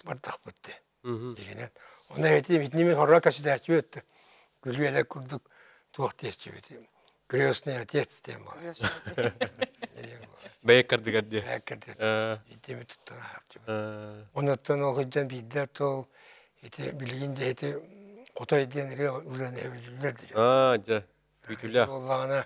S6: бардахпыт дии. Дигинэн. Онно эти итини мин хорро кэпсэтээччи өттө. Күлүөлэ курдук туох диэччибит. Крестный отец диэн буолар.
S1: Бэйэ кардыгар диэ.
S6: Бэйэ кардыгар. Итими туттан аһааччыбыт. Онуттан ол сылдьан биирдэ тол ити билигин дьэ ити хотой диэн ырыа ырыаны эбилиллэр диэн.
S1: Аа, дьэ. Күүтүүлээх.
S6: Буоллаҕына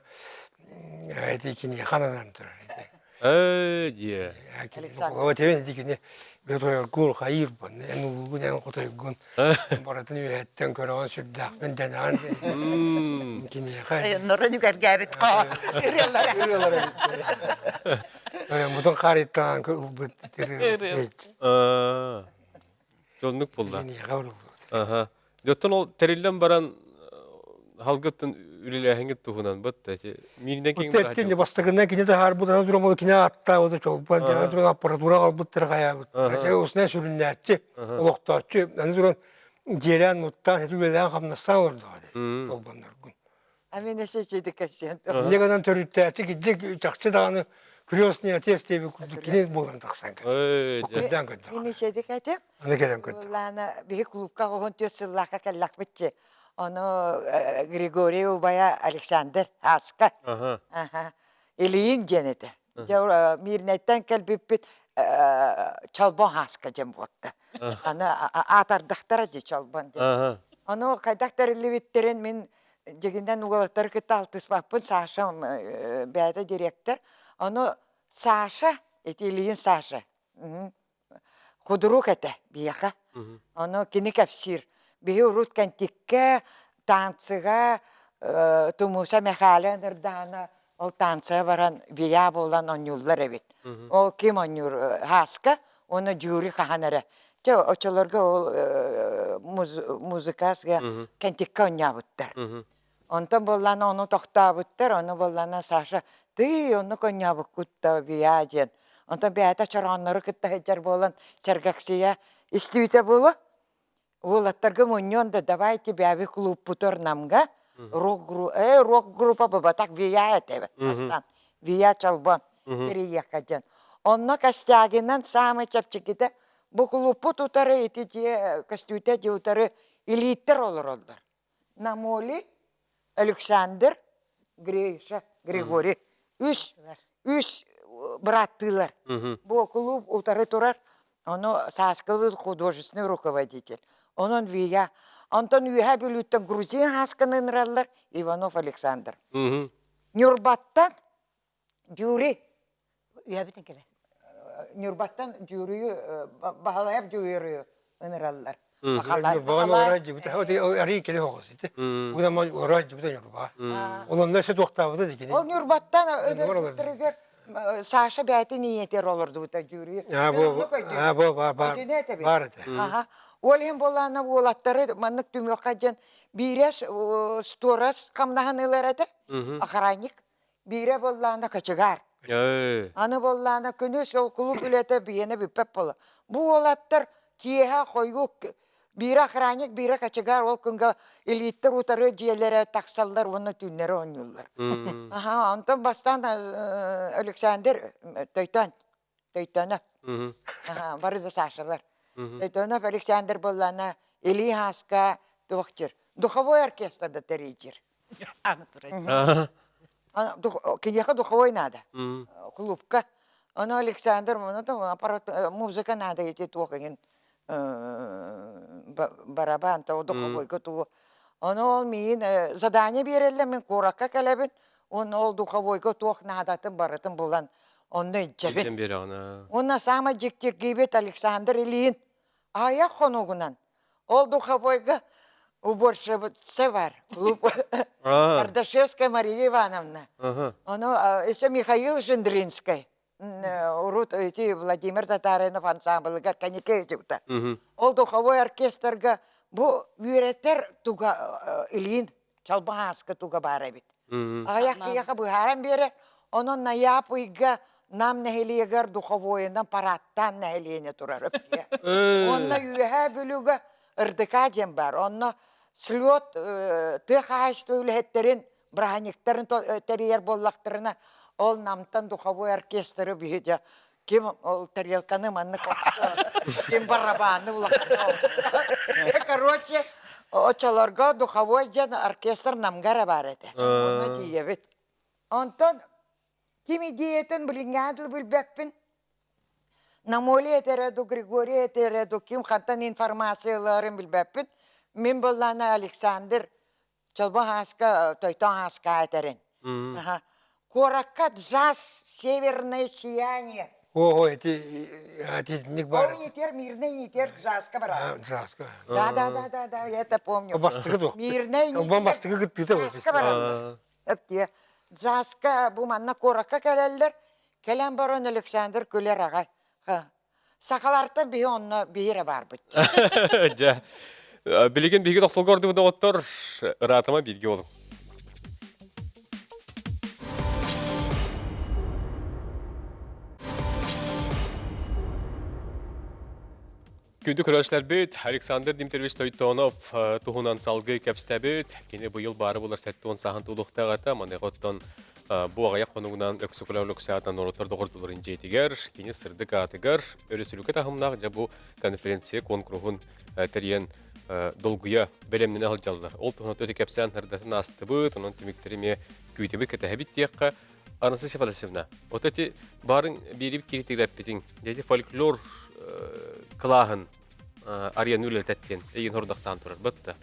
S6: ити киниэхэ ананан турар ити.
S1: Ээ диэ.
S6: Александр. Ити кини бөтойоргур хайыыр бун эн улуугун эн хотойгун барытын үөһэттэн көрөҕүн сүрдээхпин дэнэҕин киниэхэ
S5: Норун үгэргээбит хоо ырыалара.
S6: Ырыалара Мутун хаарыйтаан ылбыт
S1: ырыа. Оннук буолла.
S6: Киниэхэ уруллубут.
S1: Аха. Оттон ол тэриллэн баран халгыттан үлэлээһиҥҥит туһунан бытта ити мииринэн киҥ
S6: Тиэттин бастакынан кини таһаарбыт ана туран ол кини ааттаабыта чолбон ана туран аппаратура аҕалбыттара хайаабыт. Усна сүрүннээччи, олохтооччу аны туран дьиэлээн муттаан ити үлэлээн хамнастаан олордоҕо дии чолбонноргун.
S4: А мен эсэчиди кэссиэн.
S6: Инньэ гынан төрүттээччи кирдик чахчы даҕаны крестный отец диэбит курдук кини буолан тахсан кэлэр. Курдаан көрдөөх.
S4: Мин ичэдик этим.
S6: Аны кэлэн көрдөөх.
S4: Лана биһи клубка оҕон түөс сыллаахха кэллэхпитчи. Ону Григорий убайа Александр Аска. Аха. Ильин диэн этэ. Дьэ Мирнэйтэн кэлбиппит Чолбон Ааска диэн буолта. Аны аатардахтара дии Чолбон диэн. Ону хайдах тэриллибиттэрин мин дьигинэн уолаттары кытта алтыспаппын Саша бэйэтэ директор. Ону Саша, ити Ильин Саша худрук этэ биһиэхэ. Ону кини кэпсиир. Биһи урут кэнтиккэ, танцыга Тумуса Мэхээлэ Нырдаана ол танцыга баран вия буолан оонньууллар эбит. Ол ким оонньуур Һааска уонна Дьүүрү хаһан эрэ. Чэ оччолорго ол музыкасга кэнтиккэ оонньообуттар. Онтон буоллаана ону тохтообуттар, ону буоллаана Саша тыый оннук оонньообуккут да вия диэн. Онтон бэйэтэ чорооннору кытта сылдьар буолан сэргэхсийэ истибитэ буолуо. Уолаттарга мунньуон да давайте бэби клубпутар Намга рок рок группа бабатах вия этэ бастаан вия чолбон тэрийиэххэ диэн. Онно Костягинан саамай чэпчэкитэ бу клубпут утары ити дьиэ көстүүтэ дьиэ утары илииттэр олороллор. Намоли, Александр, Гриша, Григорий үс үс бырааттыылар. Бу кулууп утары турар, ону Сааскабыт художественный руководитель. Онон Вия. Онтон Үөһээ Бүлүүттэн грузин Һаасканы ыҥыраллар Иванов Александр. Ньурбаттан Юрий.
S3: Үйэбитин кэлэр.
S4: Ньурбаттан Дьүөрүйү Баһылайап Дьүөрүйү ыныраллар.
S6: Ньурбаҕа олорор дьибитэ. Арыы кели хоҕус ити. Уна олорор дьибитэ Ньурба. Ол онно өссө туохтаабыта дикини.
S4: Ол Ньурбаттан ынырбыттарыгар Саша бээтин ийэтигэр олордубута Дьүөрүйү.
S6: Аа бу баар баар этэ.
S4: Ол иһин буоллаана уолаттары маннык түмүөххэ диэн биирэ сторос хамнаһын ылар этэ, охранник. Биирэ буоллаана кочегар. Аны буоллаана күнүс ол кулууп үлэтэ биһиэнэ бүппэт буола. Бу уолаттар киэһэ хойуу биирэ охранник, биирэ кочегар ол күнгэ илииттэр утары дьиэлэрэ тахсаллар уонна түүннэри оонньууллар. Аха, онтон бастаан Александр Тойтон Тойтонов. Аха, бары да Сашалар. Тойтонов Александр буоллаана Илии Хааска туохчыр. Духовой оркестр да тэрийдир.
S5: Аны турар.
S4: Киниэхэ духовой надо. Клубка. Ону Александр аппарат музыка надо ити туох иһин барабан то духовойга тугу. Ону ол миин задание биэрэллэр мин куоракка кэлэбин уонна ол духовойга туох наадатын барытын булан онно илдьэбин. Уонна саамай дьиктиргиибит Александр Ильин аҕыйах хонугунан Ол духовойга уборщица бар, клуб Кардашевская Мария Ивановна. Ону еще Михаил Жендринскай. Урут эти Владимир Татаринов ансамблыгар кэники ыытыбыта. Ол духовой оркестрга бу үөрэтэр туга Ильин чалбаһааска туга баар эбит. Аҕыйах киһиэхэ быһааран биэрэр. Онон Найаап ыйга Нам нэһилиэгэр духовойунан парадтаан нэһилиэнньэ турар өптүө. Уонна Үөһээ Бүлүүгэ РДК диэн баар. Онно слет тыа хаһаайыстыба үлэһиттэрин бырааһынньыктарын тэрийэр буоллахтарына, ол Намтан духовой оркестры биһи дьэ ким ол тарелканы маннык ким барабаны улахан Короче, очолорго духовой диэн оркестр Намга эрэ баар этэ. Онно тиийэбит. Онтон ким идеятын билиҥҥэ дылы билбэппин. Намоли этэрэ ду, Григорий этэрэ ду, ким хантан информация ыларын билбэппин. Мин буоллаана Александр Чолбон Хааска, Тойтон Хааска этэрин. Куоракка джаз «Северное сияние».
S6: Ого, эти итинник бар.
S4: Ол нитер, мирный нитер джазка барар.
S6: Джазка.
S4: Да, да, да, да, да, я это помню.
S6: Бастыгы дуо?
S4: Мирный
S6: нитер
S4: бастыгы джазка бараллар. Өптие. Джазка бу манна куоракка кэлэллэр. Кэлэн баран Александр күлэр аҕай. Сахалартан биһи онно биһи эрэ баарбыт.
S1: Дьэ, билигин биһиги тохтолго ордубут доҕоттор, ыраатыма бииргэ олуҥ. Күндү көрөөччүлэрбит, Александр Дмитриевич Тойтонов туһунан салгыы кэпсэтэбит. Кини быйыл баары булар 70 сааһын туолуохтаах этэ. Маныаха оттон Бу аҕыйах хонугунан Өксөкүлээх Өлөксөөтөн норуоттар доҕордууларын дьиэтигэр, кини сырдык аатыгар өрөсүлүкэ таһымнаах дьэ бу конференция куонкуруһун тэрийэн долгуйа бэлэмнэнэ сылдьаллар. Ол туһунан өтө кэпсээн сырдатын аастыбыт, онон түмүктэри эмиэ күүтэбит, кэтэһэбит диэххэ. Анастасия Федосеевна, вот эти баарын биирип кииритигирэппитиҥ, дети фольклор кылааһын арыйан үлэлэтэттиэн эйигин хордохтоон турар бытта.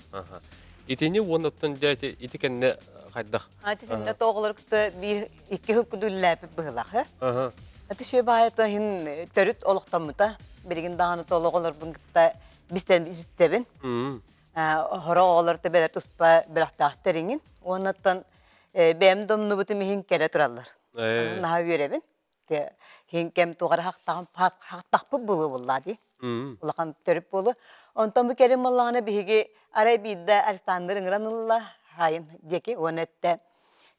S1: Итини уонна дьэ ити ити кэннэ хайдах?
S3: Ити кэннэ тоҕолор кытта биир икки сыл күдүллээпит быһылах. Ати сүө баайата иһин төрүт олохтоммута. Билигин даҕаны толоҕолорбун кытта бистэбин. Хоро оҕолор төбөлөр туспа бөлөхтөөхтөр иҥин. Уоннаттан бэйэм домнубутум иһин кэлэ тураллар. Наһаа үөрэбин. Хин кэм тугара хахтахпыт буолуо буоллаа дии. Улахан төрүт буолуо. Онтон бу кэлин буоллаҕына биһиги арай биирдэ Александр ыҥыран ылла хаайын диэки уонна эттэ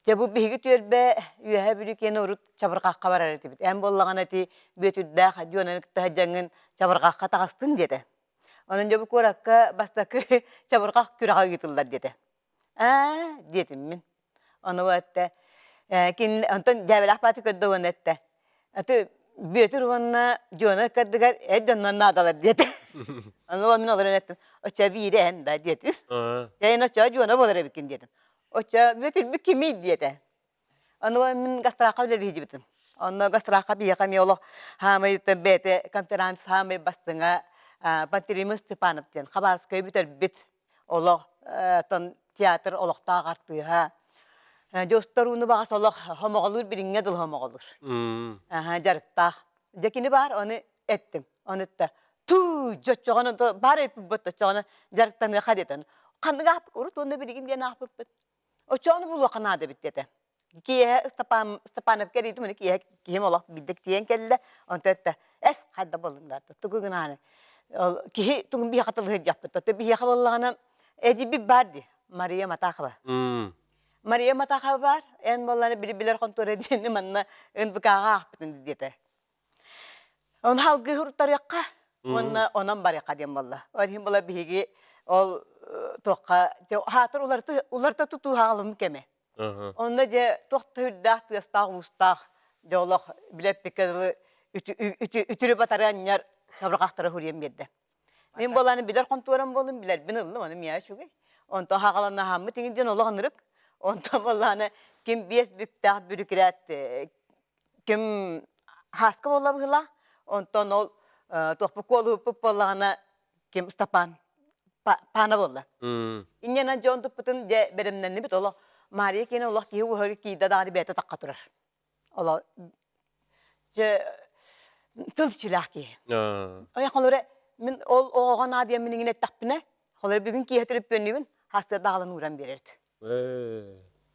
S3: Дьэ бу биһиги түөлбэ Үөһээ Бүлүү киэнэ урут чабырҕахха барар этибит. Эн буоллаҕына ити Бүөтүрдээх Дьуонаны кытта сылдьаҥҥын чабырҕахха таҕыстын диэтэ. Онон дьэ бу куоракка бастакы чабырҕах күрэҕэ ыытыллар диэтэ. Аа диэтим мин. Ону эттэ кин онтон дьээбэлээх бааты көрдө уонна эттэ аты Бүөтүр уонна Дьуона ыккардыгар эр дьоннор наадалар диэтэ. Ону мин олорон эттим оччо биирэ эн да диэтим. Дьэ эн оччо Дьуона буолар эбиккин диэтим. Оччо Бүөтүрбүт кимий диэтэ. Ону мин гастрахха үлэлиһидибитим. Онно гастрахха биһиэхэ эмиэ олох хаамай бэйэтэ конференц хаамай бастыҥа Пантелеймон Степанов диэн Хабаровскай бүтэрбит олох тон театр олохтоох артыыһа. Дьостор ууну баҕас олох хомоҕолуур билиҥҥэ дылы хомоҕолуур. Аха, дьарыктаах. Дьэ кини баар, ону эттим. Ону этте туу дьоччоҕону баар эппит оччоҕону дьарыктаныаха диэтэн. Ханнык аахпыт урут уонна билигин диэн аахпыппыт. Оччоҕону булуохха наада эбит диэтэ. Киэһэ Ыстапаан Степановка эрийдим, аны киэһэ киһим олох биирдэ тиийэн кэллэ. Онтон этте эс хайда буоллун да тугу гынааны. Ол киһи тугун биһиэхэ тылыһырдьахпыт. Оттон биһиэхэ буоллаҕына эдьибит баар дии Мария Матахова. Мария Матахова баар, эн буоллаҕына били билэр хонтуора диэни манна НВК-ҕа аахпытын диэтэ. Ону салгыы уруттарыахха уонна онон барыахха диэн буолла. Ол иһин була биһиги ол туохха хаатыр уларыта уларыта тутуу хаалым кэмэ. Онно дьэ туох да үрдээх тыастаах-уустаах дьэ олох билэппиккэ дылы үтүрү батары анньар чабырҕахтара хуруйан биэрдэ. Мин буолааны билэр хонтуорам буолун билэрбин ыллым, ону миэхэ үчүгэй. Онтон хаҕаланна хааммыт иҥин диэн олох ынырык. Онтон буоллааны ким биэс бүктээх бүрүкүрээт ким хааска буолла быһыылаах. Онтон ол туохпут куолуһуппут буоллаҕына ким Степан Пана буолла. Инньэнэн дьон туппутун дьэ бэлэмнэннибит олох Мария киэнэ олох киһи уһары киирдэ даҕаны бэйэтэ тахха турар. Олох дьэ тыл иччилээх киһи. Ой холоре мин ол оҕоҕо наадыйан мин иҥин эттэхпинэ холоре бүгүн киэһэ төлөппүөннүүбүн хастыа даҕалан ууран биэрэрт.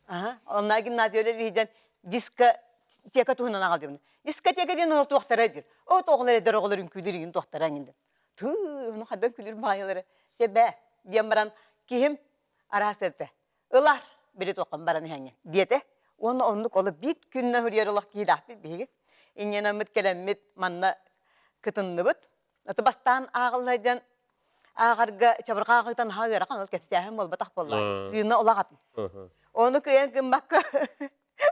S3: Аха, онно гимназия үлэлиһиден дискотека туһунан аҕал диэбин. Дискотека диэн ону туохтара диир. О тоҕолор эдэр оҕолор үҥкүүлүүр игин туохтара иҥин Тыы, ону хайдан күлүр баайылары. Чэ бээ, диэн баран киһим араас этэ. Ылар, били туоххан баран иһэҥҥин диэтэ. Уонна оннук оло биир күннэ хөрүйэр олох киһилээхпит биһиги. Инньэнэммит кэлэммит манна кытынныбыт. Аты бастаан ааҕылла диэн ааҕарга чабырҕа ааҕыытан наһаа ыарахан ол кэпсээһин буолбатах буолла. Тыына улаҕатын. Ону кыайан гыммакка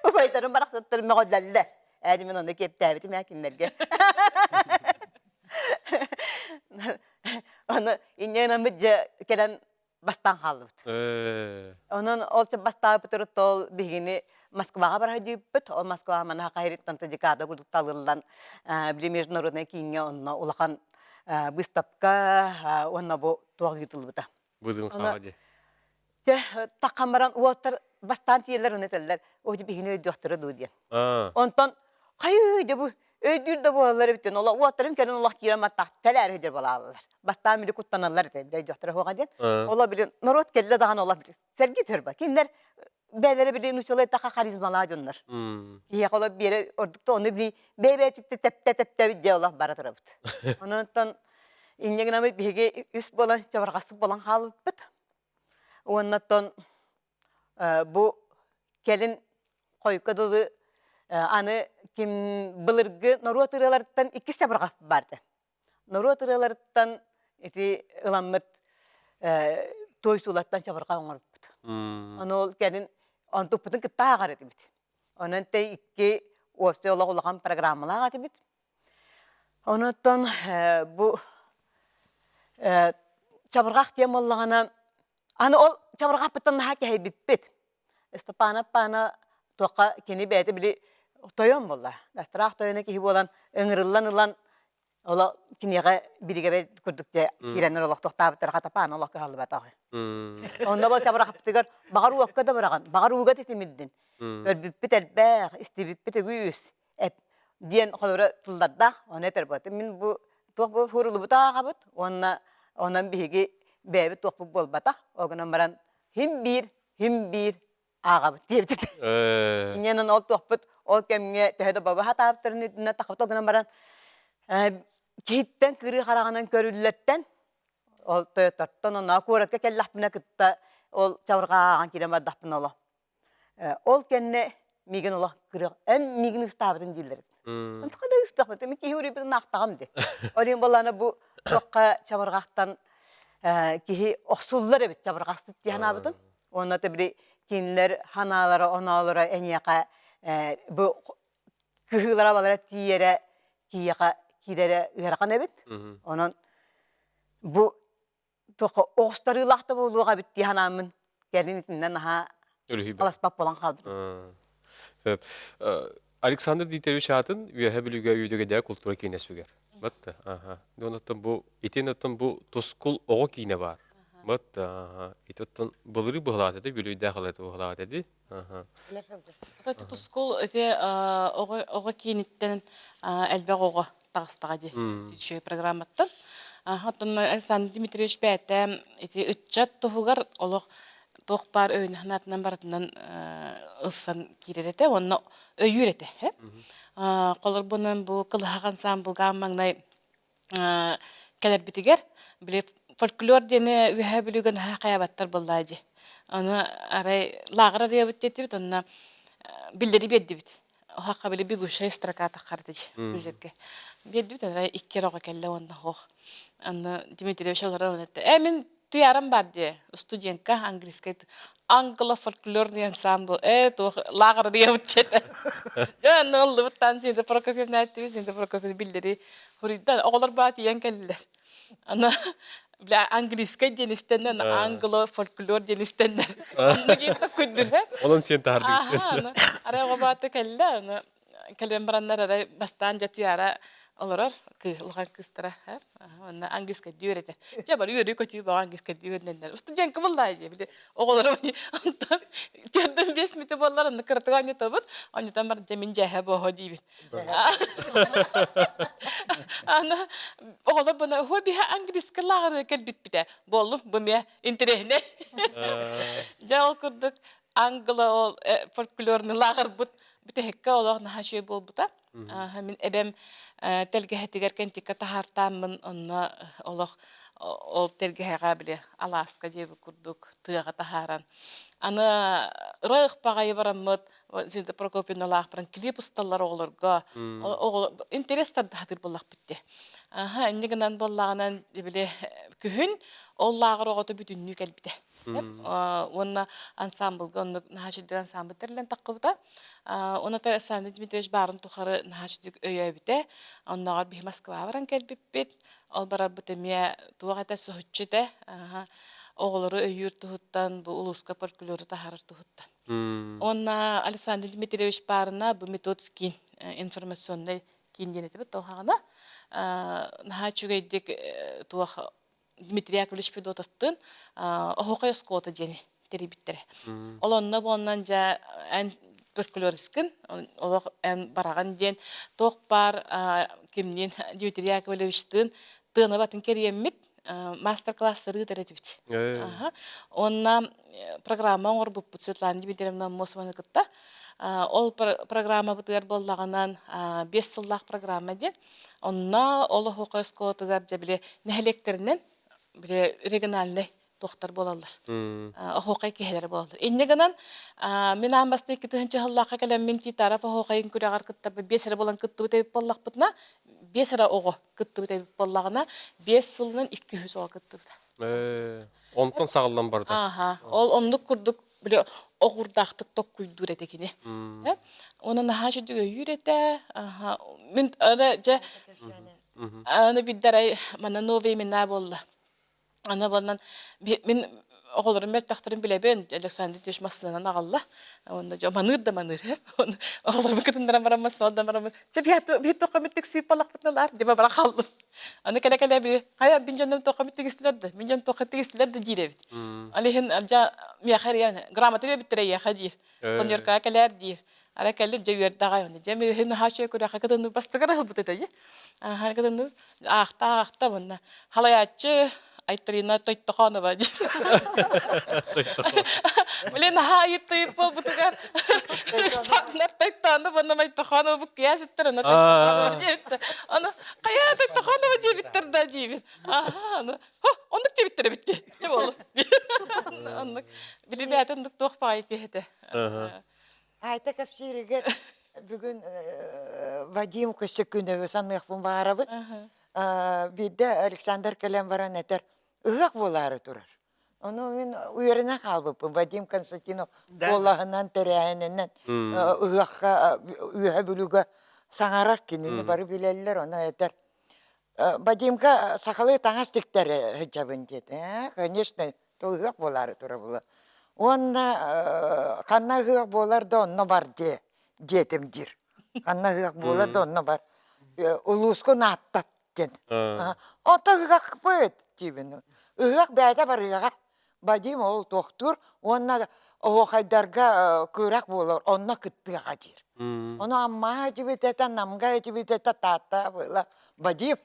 S3: убайдарым барахсаттар мөҕүллэллэр. Ээ мин онно киэптээбитим ээ кинилэргэ. Ону инньэ гынаммыт дьэ кэлэн бастаан хааллыбыт. Онон ол бастаабыт ол биһигини Москваҕа бара сылдьыбыппыт. Ол Москваҕа манаха хайырыттан декада курдук талыллан били международнай кииҥҥэ онно улахан выставка уонна бу туох ыытыллыбыта.
S1: Быдын хаҕа дии.
S3: Дьэ, таххан баран уолаттар бастаан тиийэллэр уонна этэллэр, оо, биһигини өйдүөхтэрэ дуу диэн. Онтон хайыы дьэ бу өйдүүр да буолаллар эбит диэн олох уолаттарым кэлин олох киирэн маттах тэлээрэ сылдьар буолааллар. Бастаан били куттаналлар этэ, били өйдүөхтэрэ суоҕа диэн. Олох били норуот кэллэ даҕаны олох били сэргии түһэр ба. Кинилэр бэйэлэрэ били нуучалыы эттэххэ харизмалаах дьоннор. Киһиэхэ олох биэрэ ордук да ону били бэйэ-бэйэтиттэн тэптэ-тэптэбит дьэ олох бара турабыт. Онон инньэ гынаммыт биһиги үс буолан чабырҕассыт буолан хаалбыппыт. Уонна оттон бу кэлин хойукка дылы аны ким былыргы норуот ырыаларыттан иккис чабырҕа баар этэ. Норуот ырыаларыттан ити ыламмыт туой суулаттан чабырҕа оҥорбуппут. Ону ол кэлин онтуппутун кытта ааҕар этибит. Онон тэ икки уопсай олох улахан программалаах этибит. Онуттан бу чабырҕах диэн буоллаҕына, аны ол чабырҕахпыттан наһаа кэһэйбиппит. Степанов Пана туохха кини бэйэтэ били тойон буолла. Астраах тойоно киһи буолан ыҥырыллан ылан оло киниэхэ биригэбэ курдук дьэ киирэннэр олох тохтаабыттара хата Пана олох кыһаллыбатах. Онно бол чабырҕахпытыгар баҕар уокка да быраҕан, баҕар ууга да тимирдин. Өлбүппүт элбэх, истибиппит үгүс. эт диэн холобура тыллардаах ону этэр буолтум мин бу туох бу хуурулубута ааҕабыт уонна онон биһиги бэйэбит туохпут буолбатах ол гынан баран хим биир хим биир ааҕабыт диэбит инньэнэн ол туохпут ол кэмҥэ төһө да баба хатаабыттарын үрдүнэн тахабыт ол гынан баран киһиттэн кырыы хараҕынан көрүллэртэн ол тойотортон онно куоракка кэллэхпинэ кытта ол чабырҕа ааҕан киирэн бардахпына олох Ол кэннэ миигин олох кырыах эн миигин ыстаабытын дииллэр эбит. Онтука да ыстахпыт мин киһи уруйбутун аахтаҕым дии. Ол иһин буоллаҕына бу туохха чабырҕахтан киһи охсуллар эбит чабырҕахсыт дии санаабытым. Уонна то били кинилэр ханаалара оноолоро эйиэхэ бу кыһыылара балара тиийэрэ киһиэхэ киирэрэ ыарахан эбит. Онон бу туохха оҕустарыылаах да буолуох эбит дии санааммын кэлин итиннэ наһаа таласпат буолан хаалбытым.
S1: Александр Дмитриевич аатын Үөһэ Бүлүүгэ Үөдүгэйдээҕи култуура киинэ сүгэр. Батта. Аха. Онон бу итин оттон бу Тускул оҕо киинэ баар. Вот, ити оттон былырыы быһылаат этэ, бүлүйдээх ылата быһылаат эди.
S7: Тускул ити оҕо оҕо кииниттэн элбэх оҕо таҕыстаҕа дии үчүгэй программаттан. Оттон Александр Дмитриевич бэйэтэ ити ыччат туһугар олох туох баар өйүн санаатынан барытынан ылсан киирэр этэ уонна өйүүр этэ. Холобурбунан бу кылыһах ансаамбылга маҥнай кэлэрбитигэр били фольклор диэни Үөһээ Бүлүүгэ наһаа хайаабаттар буоллаа дии. Ону арай лааҕыр арыйабыт диэтибит, онно биллэри биэрдибит. Оһохха били бегущая строка таххарда дии бюджетке. Биэрдибит, арай икки эрэ оҕо кэллэ уонна оһох. Онно Дмитриевич олорор уонна этте, «Э, мин туйаарам баар дии, студентка английскай англо-фольклорный ансамбл, э, туох лааҕыр арыйабыт диэтэ. Дьэ, онно ыллыбыт таан Зида Прокопьевна эттибит, Зида Прокопьевна биллэри хуруйда. Оҕолор баа тиийэн кэллилэр. Аны бля английскай диэн истэннэр, англо-фольклор диэн истэннэр. Онно киирдэ күндүрэ.
S1: Онон сиэн таһардыгыт.
S7: Аха, арай оҕо баата кэллэ, аны кэлэн бараннар арай бастаан дьэ туйаара олорор улахан кыыстара уонна английскайдыы үөрэтэ дьэ бары үөрүү-көтүү бөҕө английскайдыы үөрэнэллэр устудьуоҥка буллаа дии били оҕолорум онтон төрдөн биэс мүтэ буоллар онно кыратык оонньотобут оонньотон баран дьэ мин дьээһэ буоһо диибин аны оҕолор буна хуо биһэ английский лааҕыры кэлбиппитэ буоллум бу эмиэ интэриэһинэй дьэ ол курдук англо ол фольклорный лааҕырбыт бүтэһиккэ олох наһаа үчүгэй буолбута. Мин эбэм тэлгэһэтигэр кэнтиккэ таһаартааммын онно олох ол тэлгэһэҕэ били алааска диэбит курдук тыаҕа таһааран аны ыра баҕайы бараммыт Зида Прокопьевналаах баран клип усталлар оҕолорго оҕолор интерес тардаһатыыр буоллахпыт дии. Аха инньэ гынан буоллаҕынан били күһүн ол лааҕыр оҕото бүтүннүү кэлбитэ. Уонна ансамблга оннук наһаа үчүгэй ансамбль тэриллэн таххыбыта. Онно Александр Дмитриевич баарын тухары наһаа үчүгэй өйөөбүтэ. Оннооҕор биһи Москваҕа баран кэлбиппит. Ол барарбыт эмиэ туох этэ соһуччу этэ. Оҕолору өйүүр туһуттан, бу улууска фольклору таһаарар туһуттан. Уонна Александр Дмитриевич баарына бу метод киин информационнай киин диэн этибит толхаҕына наһаа үчүгэйдик туох Дмитрий Яковлевич Федотовтыын Оһуохай оскуолата диэни тэрийбиттэрэ. Ол онно буолан дьэ эн фольклористкын, олох эн бараҕын диэн туох баар кимниин Дмитрий Яковлевичтыын тыанабатын кэрийэммит мастер-класстары ыытар этибит. Онно программа оҥорбуппут Светлана Дмитриевна Аммосованы кытта. Ол программабытыгар буоллаҕынан 5 сыллаах программа диэн Онно ол оһуохай оскуолатыгар дьэ били нэһилиэктэринэн били региональнай туохтар буолаллар. Оһуохай киһилэрэ буолаллар. Инньэ гынан мин аан бастакы 2000 сыллаахха кэлэммин Титаров оһуохайын күрэҕэр кыттарбыт биэс эрэ буолан кыттыбыт эбит буоллахпытына, биэс эрэ оҕо кыттыбыт эбит буоллаҕына, биэс сылынан 200 оҕо кыттыбыта.
S1: Онтон саҕаллан барда.
S7: Ааха. Ол оннук курдук били оҕурдаахтык токкуйдуур этэ кини. Уонна наһаа үчүгэй өйүүр этэ. Мин аны дьэ аны биирдэ арай манна новые имена буолла. Аны буолан мин оҕолорум мөлтөхтөрүн билэбин. Александр Ильич массыынанан аҕалла. Уонна дьэ маныыр да маныыр. Оҕолорбун кытыннаран баран массыына да бараммын. Чэ биһи туохха миттик сыыппалахпытын ылаар дима бара хааллым. Аны кэлэ-кэлэ били хайа мин дьонум туохха тигистилэр да, мин дьон туохха тигистилэр да диир эбит. Ол иһин дьэ миэхэ эрийэн грамота биэрбиттэрэ эйиэхэ диир. Планеркаҕа кэлээр диир. Ара кэллим дьэ үөрдэ аҕай онно. Дьэ мин наһаа үчүгэй күрэххэ кытынным бастакы ылбыт этэ дии. Аха кытынным аахта аахта уонна халайааччы Айталина Тойтохонова диир. Блин, наһаа ыйыт буолбутугар саатынар Тойтоонов уонна Майтохонова буккуйа сыттар, аны Тойтохонова диэбиттэр. Аны хайа Тойтохонова диэбиттэр да диибин. Аха, аны оннук диэбиттэр эбит дии. Чэ буолу. Оннук. Били бэйэтэ оннук туох баҕайы киһи этэ.
S4: Айта кэпсииригэр бүгүн Вадим Костякүнөвы саныахпын баҕарабыт. Биирдэ Александр кэлэн баран этэр, ыһыах буолаары турар. Ону мин үөрэнэ хаалбыппын. Вадим Константинов куолаһынан, тэрээһининэн ыһыахха Үөһэ Бүлүүгэ саҥарар кинини бары билэллэр, ону этэр. Вадимка сахалыы таҥас тиктэр сылдьабын диэтэ. Ээ, конечно, ыһыах буолаары турар буолла. Уонна ханна ыһыах буолар да онно бар дьиэ диэтим диир. Ханна ыһыах буолар да онно бар. Улуускун ааттат. диэн. Онтон ыһыахпыт диибин. Ыһыах бэйэтэ барыаҕа. Вадим ол туохтуур уонна оһуохайдарга күрэх буолар, онно кыттыаҕа диир. Ону Аммаҕа дьибитэтэ, Намга дьибитэтэ, Таатта была Вадим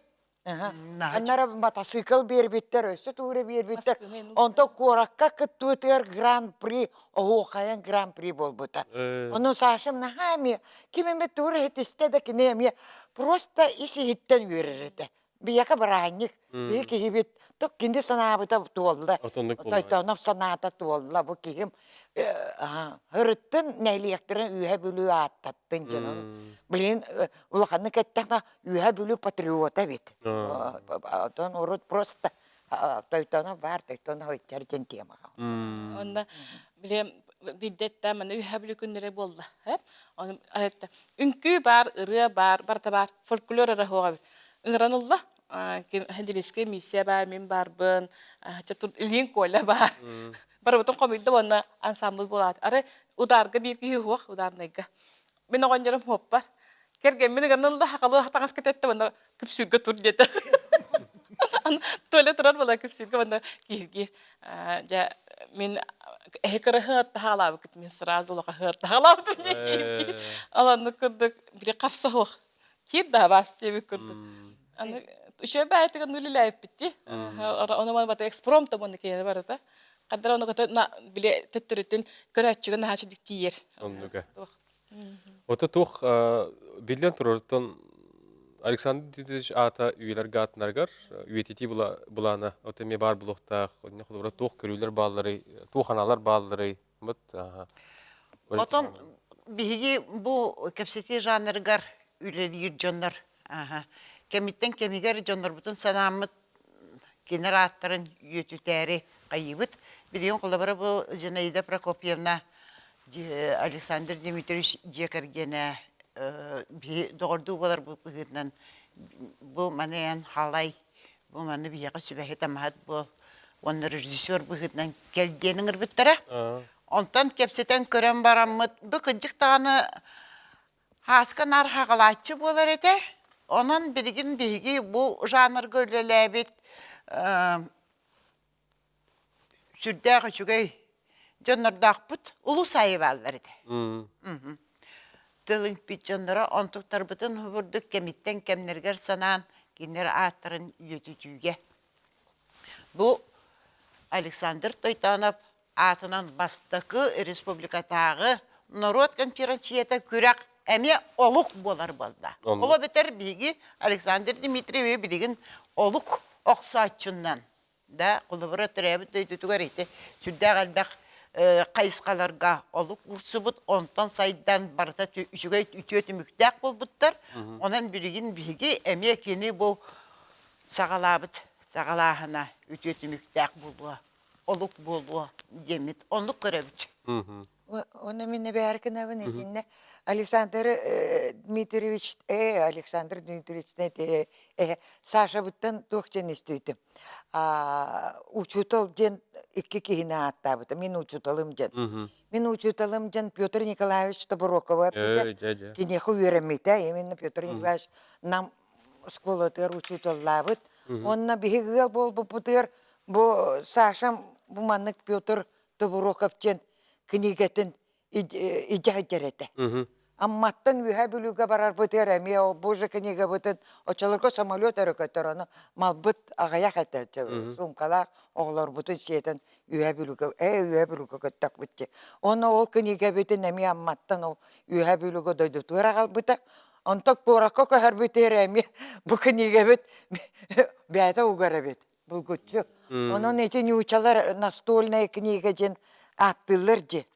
S4: Аннара матасыыкыл биэрбиттэр, өссө туура биэрбиттэр. Онтон куоракка кыттыбытыгар гран-при, оһуохайан гран-при буолбута. Ону Сашам наһаа эмиэ, ким эмэ туура иһитистэ да кини эмиэ просто ис-иһиттэн үөрэр этэ. Биһиэхэ бырааһынньык, биһи киһибит тук кини санаабыта туолла. Тойтооноп санаата туолла. Бу киһим һырыттын нэһилиэктэрин Үөһэ Бүлүү ааттаттын дьон. Блин, улаханнык эттэххэ Үөһэ Бүлүү патриота эбит. Оттон урут просто Тойтоонов баар, Тойтоонов ыйчар диэн темаҕа.
S7: Онно билем билдеттэ маны Үөһэ Бүлүү күннэрэ буолла. Оны үҥкүү баар, ырыа баар, барыта баар, фольклор эрэ суоҕа эбит. Ыҥыран ылла. Хендилискэй миссия баар, мин баарбын, Ильин Коля баар. Барыбытын хомуйда уонна ансамбль буолаат. Арай ударга биир киһи суох, ударнайга. Мин оҕонньорум хуоппар. Кэргэммин ыган ылла, хахалы таҥас кэтэтте уонна күпсүүргэ тур диэтэ. Туалет турар буола күпсүүргэ уонна киһиргиир. Дьэ, мин эһи кыра таһаалаабыккыт мин сразу улаха таһаалаабытым диэн Ал оннук курдук били харса суох. Киир да бас диэбит курдук. Аны үчүгэй баайытыгар үлэлээбиппит дии. Ону маны бата экспромт уонна киһини барыта. Хаддара ону кытта били төттөрүтүн көрөөччүгэ наһаа чудик тиийэр.
S1: Оннуга. Ото туох биллэн турар Александр Дмитриевич аата үйэлэргэ аатынарыгар үйэтитии былаана ото эмиэ баар буолуохтаах. Онно холобура туох көрүүлэр баалларый, туох аналар баалларый? Вот
S5: Отон биһиги бу кэпсэтии жанрыгар үлэлиир дьоннор кэмиттэн кэмигэр дьоннорбутун санааммыт кинилэр ааттарын үөтүтээри хайыыбыт. Билигин холобура бу Зинаида Прокопьевна Александр Дмитриевич дьиэ кэргэнэ биһи доҕордуу буоларбыт быһыытынан бу маны эн халай, бу маны биһиэхэ сүбэһит-амаһыт буол уонна режиссер быһыытынан кэл диэн ыҥырбыттара. Онтон кэпсэтэн көрөн бараммыт, бу кырдьык даҕаны Һааска наар хаҕалааччы буолар этэ. Онон билигин биһиги бу жанрга үлэлээбит сүрдээх үчүгэй дьоннордоохпут улус аайы бааллар этэ. Тыл иҥпит дьонноро онтуктарбытын курдук кэмиттэн кэмнэригэр санаан кинилэр ааттарын үйэтитүүгэ. Бу Александр Тойтонов аатынан бастакы республикатааҕы норуот конференцията күрэх эмиэ олук буолар буолла. Ол эбэтэр биһиги Александр Дмитриевич билигин олук охсооччунан да холобура төрөөбүт дойдутугар ити сүрдээх элбэх хайысхаларга олук уурсубут, онтон сайдан барыта үчүгэй үтүө түмүктээх буолбуттар. Онон билигин биһиги эмиэ кини бу саҕалаабыт саҕалааһына үтүө түмүктээх буолуо олук буолуо диэммит оннук көрөбүт.
S4: Уонна мин эбээри гынабын итиннэ Александр Дмитриевич э Александр Дмитриевич э Сашабыттан туох диэн истибитим учуутал диэн икки киһини ааттаабыта мин учууталым диэн мин учууталым диэн Петр Николаевич Тобурокова эппитэ киниэхэ үөрэммитэ именно Петр Николаевич нам оскуолатыгар учууталлаабыт. Уонна биһиги ыал буолбуппутугар бу Сашам бу маннык Петр Тобуроков диэн кинигэтин илдьэ сылдьар этэ. Амматтан Үөһээ Бүлүүгэ барарбытыгар эмиэ бу же книгабытын оччолорго самолет өрө көтөр, ону малбыт аҕыйах этэ, суумкалаах оҕолорбутун сиэтэн Үөһээ Бүлүүгэ, ээ Үөһээ Бүлүүгэ көттөхпүт дии. Уонна ол кинигэбитин эмиэ Амматтан ол Үөһээ Бүлүүгэ дойдутугар аҕалбыта. Онтон куоракка көһөрбүтүгэр эмиэ бу кинигэбит бэйэтэ угар эбит булгуччу. Онон ити ньуучалар настольная книга диэн ааттыыллар дии.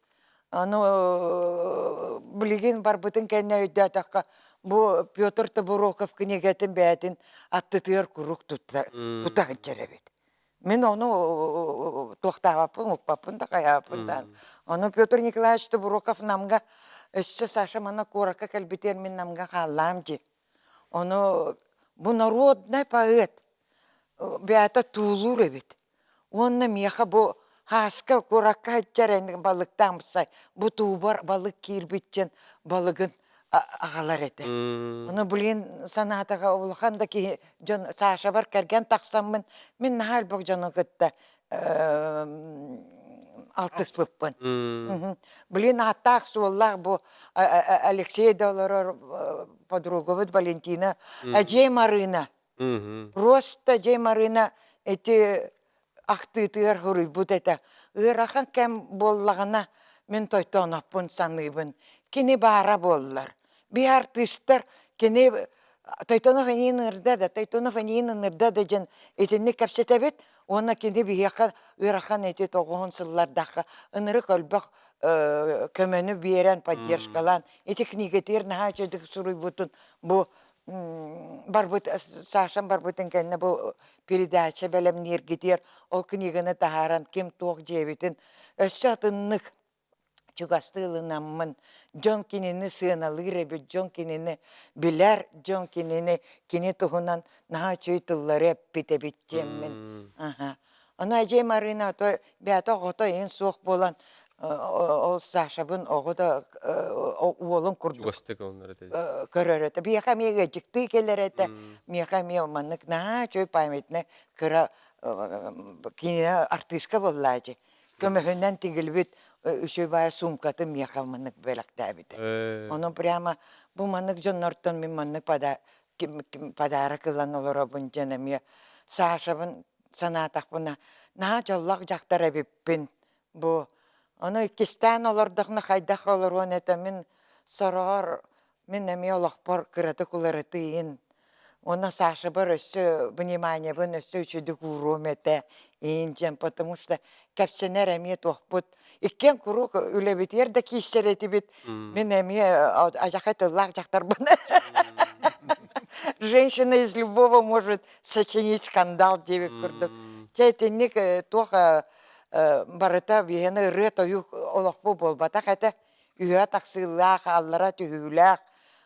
S4: Ону билигин барбытын кэннэ өйдөөтөххө бу Петр Тобуроков кинигэтин бэйэтин аттытыгар куруук тута сылдьар эбит. Мин ону туохтаабаппын, укпаппын да хайаабаппын да. Ону Петр Николаевич Тобуроков Намга өссө Саша манна куоракка кэлбитигэр мин Намга хааллаам дии. Ону бу народнай поэт бэйэтэ туулуур эбит. Уонна миэхэ бу Һааска куоракка сылдьар балыктаамсай бу туубар балык киирбит диэн балыгын. аҕалар этэ. Ону блин санаатаҕа улахан да киһи дьон Сашабар кэргэн тахсаммын мин наһаа элбэх дьону кытта алтыспыппын. Блин ааттаах-суоллаах бу Алексей да олорор подругабыт Валентина Эдьиэй Марыына. Просто Эдьиэй Марыына ити ахтыытыгар суруйбут этэ. Ыарахан кэм буоллаҕына мин тойтооноппун саныыбын. Кини баара буоллар. Биһи артыыстар кини Тойтонов эниин ыҥырда да, Тойтонов эниин ыҥырда да диэн итинник кэпсэтэбит уонна кини биһиэхэ ыарахан ити тоҕуһун сыллардаахха ынырык өлбөх көмөнү биэрэн, поддержкалаан ити книгэтигэр наһаа үчүгэйдик суруйбутун бу барбыт Сашам барбытын кэннэ бу передача бэлэмнииргитигэр ол книганы таһааран ким туох дьиэбитин өссө атыннык чугастыы ылынаммын дьон кинини сыаналыыр эбит дьон кинини билэр дьон кинини кини туһунан наһаа үчүгэй тыллары эппит эбит диэммин аха ону эдьиэй Марина то бэйэтэ оҕото иһин суох буолан ол Сашабын оҕо да уолун курдук
S1: чугастык ылынар этэ
S4: көрөр этэ биһиэхэ эмиэ ыалдьыктыы кэлэр этэ миэхэ эмиэ маннык наһаа үчүгэй памятный кыра кинини артыыска буоллаачы көмөһүнэн тигилбит үчүгэй баайы суумкатын миэхэ маннык бэлэхтээбитэ. Ону прямо бу маннык дьоннортон мин маннык подарок ылан олоробун диэн эмиэ Сашабын санаатахпына наһаа дьоллоох дьахтар эбиппин бу ону иккистээн олордохно хайдах олоруон этэ мин сороҕор Мин эмиэ олохпор кыратык уларытыйын уонна Сашабар өссө вниманиебын өссө үчүгүйдүк ууруом этэ иин диэн потому что кэпсэнэр эмиэ туохпут иккиэн куруук үлэбитигэр да киирсэр этибит мин эмиэ адьахай тыллаах дьахтарбын женщина из любого может сочинить скандал диэбит курдук чэ итинник туох барыта биһиэнэ ырыа-тойук олохпут буолбатах этэ үһэ тахсыылаах, аллара түһүүлээх.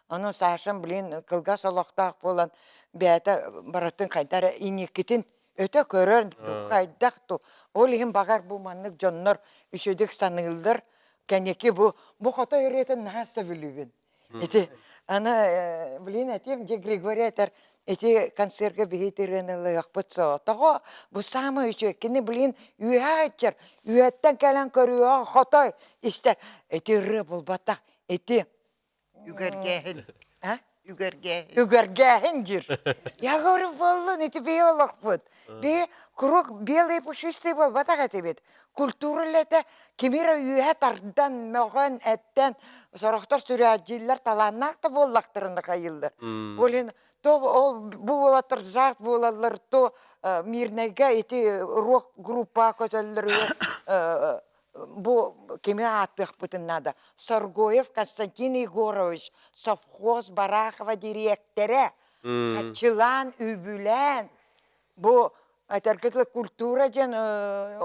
S4: Ону Сашам, блин, кылгас олохтоох буолан, бэйэтэ барытын хайда эрэ инникитин өтө көрөн, хайдах ту. Ол иһин баҕар бу маннык дьоннор үчүгүйдүк саныыллар. Кэнники бу бу хотой ырыатын наһаа сөбүлүүбүн. Ити аны блин этиэм дьэ Григорий этэр ити концерга биһи ырыаны ылыахпыт соҕотоҕо бу саамай үчүгэй кини блин үөһээ ыччар үөһэттэн кэлэн көрүөҕэ хотой истэр ити ырыа булбатах ити
S5: Үгэргээһин.
S4: А?
S5: Үгэргээһин.
S4: Үгэргээһин диир. Я говорю, буоллун, ити биһи олохпут. Биһи куруук белый пушистый буолбатах этибит. Культура үлэтэ кими эрэ үөһэ тардан, мөҕөн, эттэн, сорохтор сүрээдьииллэр, талааннаах да буоллахтарына хайыыллар. Ол иһин то ол бу уолаттар жарт буолаллар, то Мирнэйгэ ити рок группа көтөллөр бу кими ааттыахпытын наада. Соргоев Константин Егорович, совхоз Барахова дириэктэрэ, хаччылаан, үбүлээн, бу этэргэ дылы культура диэн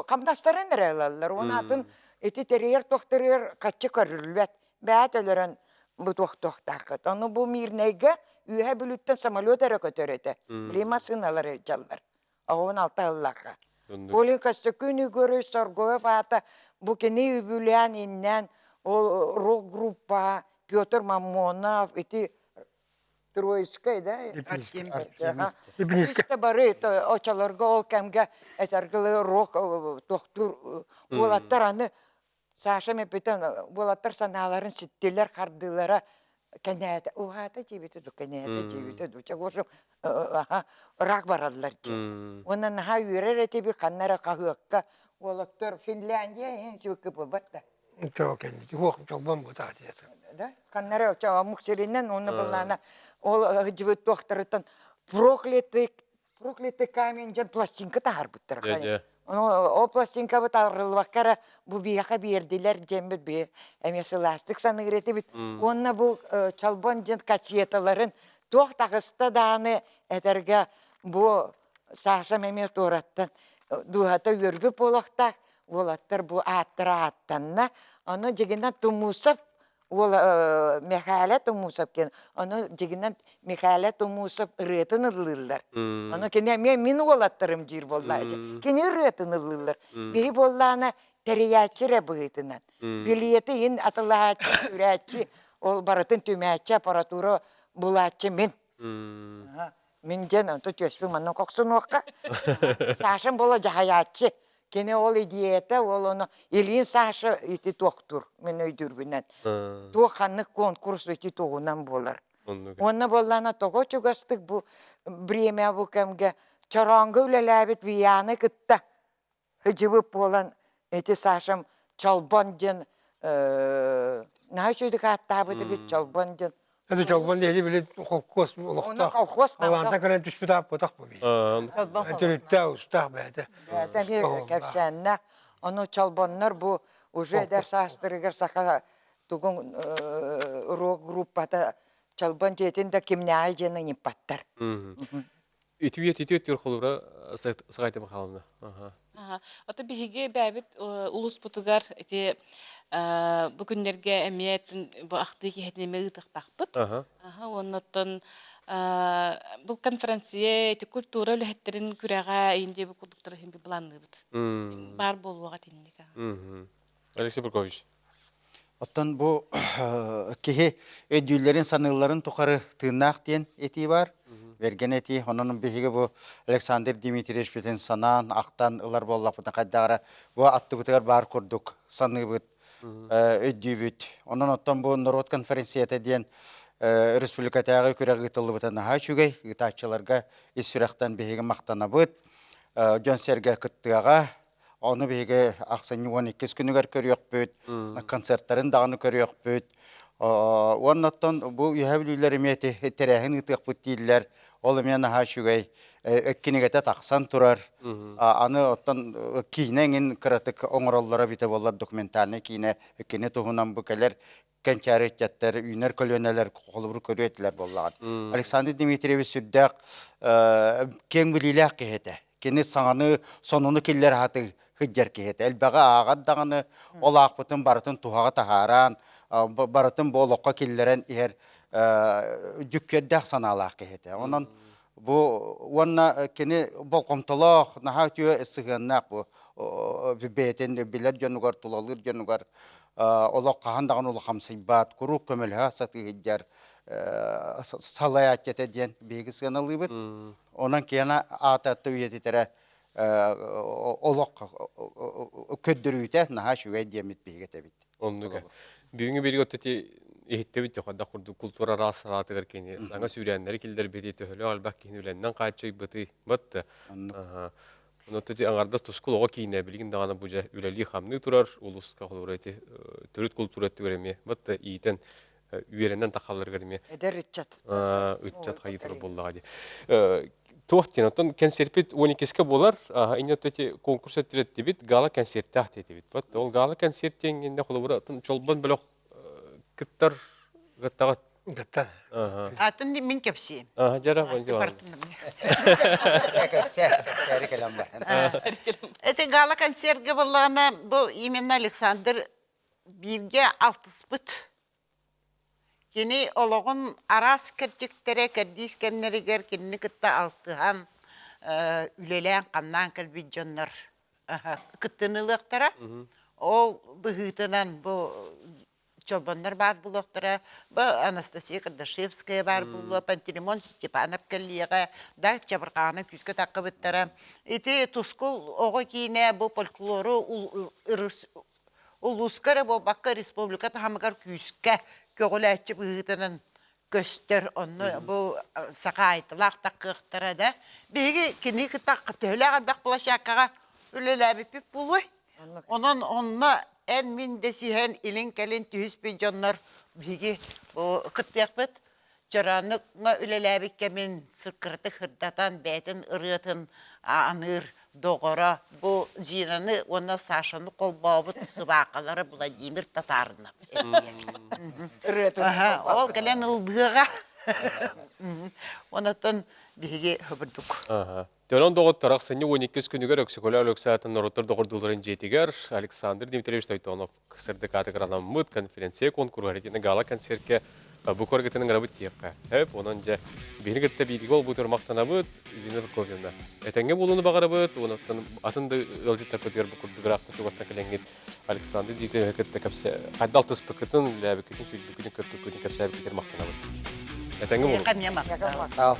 S4: хамнастарын эрэ ылаллар. Уон атын ити тэрийэр туохтарыгар хаччы көрүллүбэт. Бэйэ өлөрөн бу туохтуохтааххыт. Ону бу Мирнэйгэ Үөһэ Бүлүүттэн самолет эрэ көтөр этэ. Били массыыналар ыдьаллар. 16 ыллахха. Ол Костякун Егорович Соргоев аата бу кини үбүлээн иннээн ол рок-группа Петр Мамонов ити Троицкай да
S6: Артемий.
S4: бары очолорго ол кэмгэ этэргилы рок тохтуур уолаттар аны Саша эппитин уолаттар санааларын ситтилэр, хардыылара кэнээтэ, уһаата дьиэбитэ ду, кэнээтэ дьиэбитэ ду, чэ, в общем, ыраах бараллар дьэ. Уонна наһаа үөрэр этибит, ханна эрэ хаһыакка уолаттар Финляндия иһин сүөккэ буолбат да.
S6: Чоо кэнники уох чолбон бутаа диэтэ.
S4: Да, ханна эрэ омук сиринэн уонна былаана ол сылдьыбыт туохтарыттан проклятый проклятый камень диэн пластинка таһаарбыттара. Ону ол пластинкабыт арыллыбакка эрэ бу биһиэхэ биэрдилэр диэммит биһи эмиэ сылаастык саныыр этибит. Уонна бу Чолбон диэн кассеталарын туох таҕыста даҕаны этэргэ бу Сашам эмиэ туораттан дууһата үөрбүт буолуохтаах уолаттар бу ааттара ааттанна. Ону дьигинэн Тумусов уола Михаила Тумусов диэн ону дьигинэн Михаила Тумусов ырыатын ыллыыллар. Ону кини эмиэ мин уолаттарым диир буоллаачы. Кини ырыатын ыллыыллар. Биһи буоллаана тэрийээччи эрэ быһыытынан. Билиэти иһин атылаһааччы, үрээччи. Ол барытын түмээччи аппаратура булааччы мин. Мин диэн онто түөспүн манна коксунуохха. Сашам буола дьаһайааччы. Кини ол идеята, ол ону Ильин Саша ити туохтуур, мин өйдүүрбүнэн. Туох ханнык конкурс ити тугунан буолар. Уонна буоллаана тоҕо чугастык бу время бу кэмгэ Чороонго үлэлээбит Вияны кытта Сыдьыбыт буолан ити Сашам Чолбон диэн наһаа үчүгүйдүк ааттаабыт эбит Чолбон диэн.
S6: Это Чолбон диэни били холкуос олохтоох.
S4: Холкуос
S6: Алаанта кэлэн түспүт ааппатах бу. Төрүттээх устаах бэйэтэ.
S4: Бэйэтэ эмиэ кэпсээннэ. Ону Чолбоннор бу уже эдэр саастарыгар саха тугун рок группата Чолбон дьиэтин да кимнээҕи дьиэни ыйыппаттар.
S1: Үтүө үтүө түр холура саҕайта Михайловна.
S7: Ото биһиги бэйэбит улууспутугар ити бу күннэргэ эмиэ бу ахтыы киһитин эмиэ ыытыахтаахпыт. Уонна оттон бу конференция ити культура үлэһиттэрин күрэҕэ индия бу курдуктары иһин былаанныыбыт. Баар буолуоҕа итинник.
S1: Алексей Прокопьевич.
S2: Оттон бу киһи өйдүүллэрин саныылларын тухары тыыннаах диэн этии баар. Бэргэн этии. Онон биһиги бу Александр Дмитриевичпитин санаан, ахтан ылар буоллахпытына хайдах эрэ бу аттыбытыгар баар курдук саныыбыт, өйдүүбүт. Онон оттон бу норуот конференцията диэн республикатааҕы күрэх ыытыллыбыта наһаа үчүгэй. Ыытааччыларга ис сүрэхтэн биһиги махтанабыт. Дьон-сэргэ кыттыаҕа, Ону биһиги ахсынньы 12 күнүгэр көрүөхпүт, концерттарын даҕаны көрүөхпүт. Уонна оттон бу үөһэ бүлүүлэр эмиэ тэрээһин ыытыахпыт дииллэр. Ол эмиэ наһаа үчүгэй. Кинигэтэ тахсан турар. Аны оттон киинэ эҥин кыратык оҥороллоро эбитэ буоллар документальнай киинэ кини туһунан бу кэлэр кэнчээри ыччаттар, үүнэр көлүөнэлэр холобур көрүө этилэр буоллаҕын. Александр Дмитриевич сүрдээх киэҥ билиилээх киһи этэ. Кини саҥаны, сонуну киллэр аһаты сылдьар киһи этэ. Элбэҕи ааҕар даҕаны, ол аахпытын барытын туһаҕа таһааран, барытын бу олоххо киллэрэн иһэр дьүккүөрдээх санаалаах киһи этэ. Онон бу уонна кини болҕомтолоох, наһаа үтүө сыһыаннаах бу бэйэтин билэр дьонугар, тулалыыр дьонугар олох хаһан даҕаны улахамсыйбат, куруук көмөлөһө сатыы сылдьар салайааччы этэ диэн биһиги сыаналыыбыт. Онон киэнэ аата үйэтитэрэ олох көрдөрүүтэ наһаа үчүгэй диэммит биһиги этэбит.
S1: Оннук. Бүгүҥҥү биригэ оттоти иһиттебит хайдах курдук культура араас салаатыгар кини саҥа сүүрээннэри киллэрбити төһөлөөх элбэх киһини үлэннэн хааччыйбыты батта. Онон ити аҥардас тускул оҕо киинэ билигин даҕаны бу дьэ үлэлии-хамныы турар улууска холобура ити төрүт култуура өттүгэр эмиэ батта иитэн үөрэнэн тахалларыгар эмиэ
S4: эдэр ыччат
S1: ыччат хайыы турар буоллаҕа дии. Туох диэн оттон концертпит 12-ке буолар инне эти конкурс өттүреттибит гала концерттээх диэтибит. Вот ол гала концерт диэн холобура чолбон бөлөх кыттар кыттаҕыт
S6: Гаттан.
S5: Атын мин кэпсиэм.
S1: Дьара
S2: Кэпсээри кэлэн бар.
S5: Это гала концертгэ буоллаҕына бу именно Александр бииргэ алтыспыт. Кини олоҕун араас кэрчиктэрэ кэрдиис кэмнэригэр кинини кытта алтыһан үлэлээн-хамнаан кэлбит дьоннор кыттыыны ылыахтара. Ол быһыытынан бу Чолбоннор баар буолуохтара, бу Анастасия Кардашевская баар буолуо, Пантелеймон Степанов кэллиэҕэ, да чабырҕаҕынан күүскэ таххыбыттара. Ити Тускул оҕо киинэ бу фольклору улууска эрэ буолбакка республика таһымыгар күүскэ көҕүлээччи быһыытынан көстөр. Онно бу саха айтылаах таххыахтара да. Биһиги кини кытта төһөлөөх элбэх площадкаҕа үлэлээбиппит буолуой? Онон онно эн-мин дэсиһэн илин-кэлин түһүспүт дьоннор биһиги бу кыттыахпыт. Чорооннукка үлэлээбит кэмин сыккырытык сырдатан бэйэтин ырыатын аныыр доҕоро бу Зинаны уонна Сашаны холбообут сыбаакалара Владимир Татаринов.
S4: Ырыатын
S5: Ол кэлэн ылбыаҕа. Онотон биһиги хобурдук.
S1: Дьонон доҕоттор ахсынньы 12 күнүгэр Өксөкөлөөх Өлөксөөтөн норуоттар доҕордууларын дьиэтигэр Александр Дмитриевич Тойтонов сырдык аатыгар анаммыт конференция куонкуруһар итиэннэ гала-концертка бу көргөтөн ыҥырабыт диэххэ. Хөп, онон дьэ биһиги кытта бииргэ буолбутугар махтанабыт Зина Прокопьевна. Этэҥҥэ буолууну баҕарабыт, онон атын да ыалдьыттарбытыгар бу курдук ыраахтан чугастан кэлэҥҥит Александр Дмитриевиһы кытта кэпсэ хайдах алтыспыккытын, үлэлээбиккитин, сүүйбүккүтүн, көппүккүтүн кэпсээбиккитигэр махтанабыт. Этэҥҥэ буолуҥ.
S5: Миэхэ эмиэ махтал.
S2: Ал.